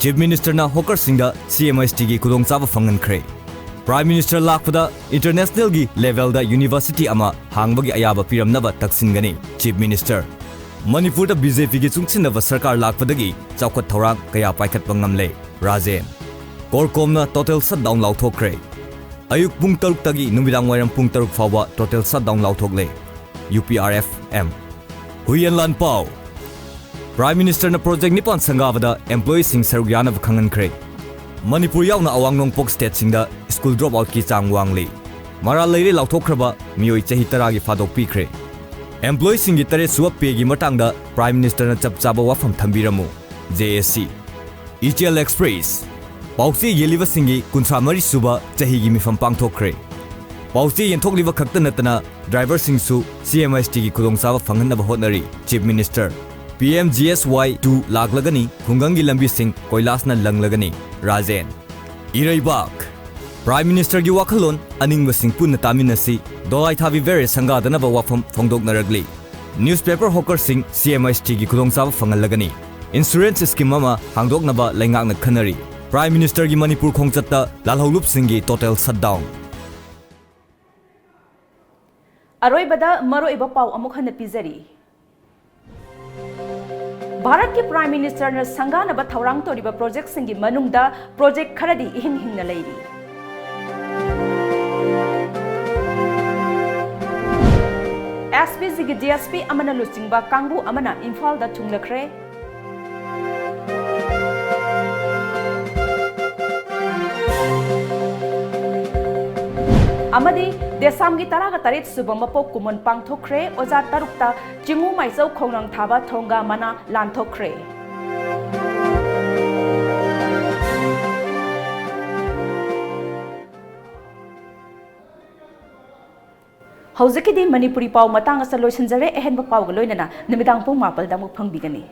ꯆꯤꯐ ꯃꯤꯅꯤꯁꯇꯔꯅ ꯍꯣꯀꯔꯁꯤꯡꯗ ꯁꯤ ꯑꯦꯝ ꯑꯦꯁ ꯇꯤꯒꯤ ꯈꯨꯗꯣꯡꯆꯥꯕ ꯐꯪꯍꯟꯈ꯭ꯔꯦ꯫ ꯄ꯭ꯔꯥꯏꯝ ꯃꯤꯅꯤꯁꯇꯔ ꯂꯥꯛꯄꯗ ꯏꯟꯇꯔꯅꯦꯁꯅꯦꯜꯒꯤ ꯂꯦꯚꯦꯜꯗ ꯌꯨꯅꯤꯚꯔꯁꯤꯇꯤ ꯑꯃ ꯍꯥꯡꯕꯒꯤ ꯑꯌꯥꯕ ꯄꯤꯔꯝꯅꯕ ꯇꯛꯁꯤꯟꯒꯅꯤ, ꯆꯤꯐ ꯃꯤꯅꯤꯁꯇꯔ꯫ ꯃꯅꯤꯄꯨꯔꯗ ꯕꯤ ꯖꯦ ꯄꯤꯒꯤ ꯆꯨꯡꯁꯤꯟꯅꯕ ꯁꯔꯀꯥꯔ ꯂꯥꯛꯄꯗꯒꯤ ꯆꯥꯎꯈꯠ ꯊꯧꯔꯥꯡ ꯀꯌꯥ ꯄꯥꯏꯈꯠꯄ ꯉꯝꯂꯦ, ꯔꯥꯖꯦꯟ꯫ ꯀꯣꯔꯀꯣꯝꯅ ꯇꯣꯇꯦꯜ ꯁꯠꯗꯥꯎꯟ ꯂꯥꯎꯊꯣꯛꯈ꯭ꯔꯦ꯫ ꯑꯌꯨꯛ ꯄꯨꯡ ꯇꯔꯨꯛꯇꯒꯤ ꯅꯨꯃꯤꯗꯥꯡ ꯋꯥꯏꯔꯝ ꯄꯨꯡ ꯇꯔꯨꯛ ꯐꯥꯎꯕ ꯇꯣꯇꯦꯜ ꯁꯠꯗꯥꯎꯟ ꯂꯥꯎꯊꯣꯛꯂꯦ꯫ U P R F M. ꯍꯨꯏꯌꯦꯟ ꯂꯥꯟꯄꯥꯎ꯫ ꯄ꯭ꯔꯥꯏꯝ ꯃꯤꯅꯤꯁꯇꯔꯅ ꯄ꯭ꯔꯣꯖꯦꯛ ꯅꯤꯄꯥꯟ ꯁꯪꯒꯥꯕꯗ ꯑꯦꯝꯄ꯭ꯂꯣꯌꯤꯁꯤꯡ ꯁꯔꯨꯛ ꯌꯥꯅꯕ ꯈꯪꯍꯟꯈ꯭ꯔꯦ꯫ ꯃꯅꯤꯄꯨꯔ ꯌꯥꯎꯅ ꯑꯋꯥꯡ ꯅꯣꯡꯄꯣꯛ ꯁ꯭ꯇꯦꯠꯁꯤꯡꯗ ꯁ꯭ꯀꯨꯜ ꯗ꯭ꯔꯣꯞ ꯑꯥꯎꯠꯀꯤ ꯆꯥꯡ ꯋꯥꯡꯂꯤ꯫ ꯃꯔꯥꯜ ꯂꯩꯔꯦ ꯂꯥꯎꯊꯣꯛꯈ꯭ꯔꯕ ꯃꯤꯑꯣꯏ ꯆꯍꯤ ꯇꯔꯥꯒꯤ ꯐꯥꯗꯣꯛ ꯄꯤꯈ꯭ꯔꯦ꯫ ꯑꯦꯝꯄ꯭ꯂꯣꯌꯤꯁꯤꯡꯒꯤ ꯇꯔꯦꯠ ꯁꯨꯕ ꯄꯦꯒꯤ ꯃꯇꯥꯡꯗ ꯄ꯭ꯔꯥꯏꯝ ꯃꯤꯅꯤꯁꯇꯔꯅ ꯆꯞ ꯆꯥꯕ ꯋꯥꯐꯝ ꯊꯝꯕꯤꯔꯝꯃꯨ, ꯖꯦ ꯑꯦ ꯁꯤ꯫ ꯏꯆꯦꯜ ꯑꯦꯛꯁꯄ꯭ꯔꯦꯁ꯫ ꯄꯥꯎꯆꯦ ꯌꯦꯜꯂꯤꯕꯁꯤꯡꯒꯤ ꯀꯨꯟꯊ꯭ꯔꯥ ꯃꯔꯤ ꯁꯨꯕ ꯆꯍꯤꯒꯤ ꯃꯤꯐꯝ ꯄꯥꯡꯊꯣꯛꯈ꯭ꯔꯦ꯫ ꯄꯥꯎꯆꯦ ꯌꯦꯟꯊꯣꯛꯂꯤꯕ ꯈꯛꯇ ꯅꯠꯇꯅ ꯗ꯭ꯔꯥꯏꯚꯔꯁꯤꯡꯁꯨ ꯁꯤ ꯑꯦꯝ ꯑꯦꯁ ꯇꯤꯒꯤ ꯈꯨꯗꯣꯡꯆꯥꯕ ꯐꯪꯍꯟꯅꯕ ꯍꯣꯠꯅꯔꯤ, chief minister. P M G S Y ꯇꯨ ꯂꯥꯛꯂꯒꯅꯤ, ꯈꯨꯡꯒꯪꯒꯤ ꯂꯝꯕꯤꯁꯤꯡ ꯀꯣꯏꯂꯥꯁꯅ ꯂꯪꯂꯒꯅꯤ, ꯔꯥꯖꯦꯟ꯫ ꯏꯔꯩꯕꯥꯛ꯫ ꯄ꯭ꯔꯥꯏꯝ ꯃꯤꯅꯤꯁꯇꯔꯒꯤ ꯋꯥꯈꯜꯂꯣꯟ ꯑꯅꯤꯡꯕꯁꯤꯡ ꯄꯨꯟꯅ ꯇꯥꯃꯤꯟꯅꯁꯤ, ꯗꯣꯂꯥꯏꯊꯥꯕꯤ ꯕꯦꯔꯦꯖ ꯁꯪꯒꯥꯗꯅꯕ ꯋꯥꯐꯝ ꯐꯣꯡꯗꯣꯛꯅꯔꯛꯂꯤ꯫ ꯅ꯭ꯌꯨꯁꯄꯦꯄꯔ ꯍꯣꯀꯔꯁꯤꯡ ꯁꯤ ꯑꯦꯝ ꯑꯦꯁ ꯇꯤꯒꯤ ꯈꯨꯗꯣꯡꯆꯥꯕ ꯐꯪꯍꯜꯂꯒꯅꯤ꯫ ꯏꯟꯁꯨꯔꯦꯟꯁ ꯁ꯭ꯀꯤꯝ ꯑꯃ ꯍꯥꯡꯗꯣꯛꯅꯕ ꯂꯩꯉꯥꯛꯅ ꯈꯟꯅꯔꯤ꯫ ꯄ꯭ꯔꯥꯏꯝ ꯃꯤꯅꯤꯁꯇꯔꯒꯤ ꯃꯅꯤꯄꯨꯔ ꯈꯣꯡꯆꯠꯇ ꯂꯥꯜꯍꯧꯂꯨꯞꯁꯤꯡꯒꯤ ꯇꯣꯇꯦꯜ ꯁꯠꯗꯥꯎꯟ꯫ ꯑꯔꯣꯏꯕꯗ ꯃꯔꯨꯑꯣꯏꯕ ꯄꯥꯎ ꯑꯃꯨꯛ ꯍꯟꯅ ꯄꯤꯖꯔꯤ꯫ ꯚꯥꯔꯠꯀꯤ ꯄ꯭ꯔꯥꯏꯝ ꯃꯤꯅꯤꯁꯇꯔꯅ ꯁꯪꯒꯥꯅꯕ ꯊꯧꯔꯥꯡ ꯇꯧꯔꯤꯕ ꯄ꯭ꯔꯣꯖꯦꯛꯁꯤꯡꯒꯤ ꯃꯅꯨꯡꯗ ꯄ꯭ꯔꯣꯖꯦꯛ ꯈꯔꯗꯤ ꯏꯍꯤꯡ ꯍꯤꯡꯅ ꯂꯩꯔꯤ꯫ S P ꯖꯤꯒꯤ D S P ꯑꯃꯅ ꯂꯨꯆꯤꯡꯕ ꯀꯥꯡꯕꯨ ꯑꯃꯅ ꯏꯝꯐꯥꯜꯗ ꯊꯨꯡꯂꯈ꯭ꯔꯦ꯫ ꯑꯃꯗꯤ ꯗꯦꯁꯥꯝꯒꯤ ꯇꯔꯥꯒ ꯇꯔꯦꯠ ꯁꯨꯕ ꯃꯄꯣꯛ ꯀꯨꯝꯑꯣꯟ ꯄꯥꯡꯊꯣꯛꯈ꯭ꯔꯦ꯫ ꯑꯣꯖꯥ ꯇꯔꯨꯛꯇ ꯆꯤꯡꯉꯨ ꯃꯥꯏꯆꯧ ꯈꯣꯡꯅꯥꯡ ꯊꯥꯕ ꯊꯣꯡꯒꯥ ꯃꯅꯥ ꯂꯥꯟꯊꯣꯛꯈ꯭ꯔꯦ꯫ ꯍꯧꯖꯤꯛꯀꯤꯗꯤ ꯃꯅꯤꯄꯨꯔꯤ ꯄꯥꯎ ꯃꯇꯥꯡ ꯑꯁꯤꯗ ꯂꯣꯏꯁꯤꯟꯖꯔꯦ꯫ ꯑꯍꯦꯟꯕ ꯄꯥꯎꯒ ꯂꯣꯏꯅꯅ ꯅꯨꯃꯤꯗꯥꯡ ꯄꯨꯡ ꯃꯥꯄꯜꯗ ꯑꯃꯨꯛ ꯐꯪꯕꯤꯒꯅꯤ꯫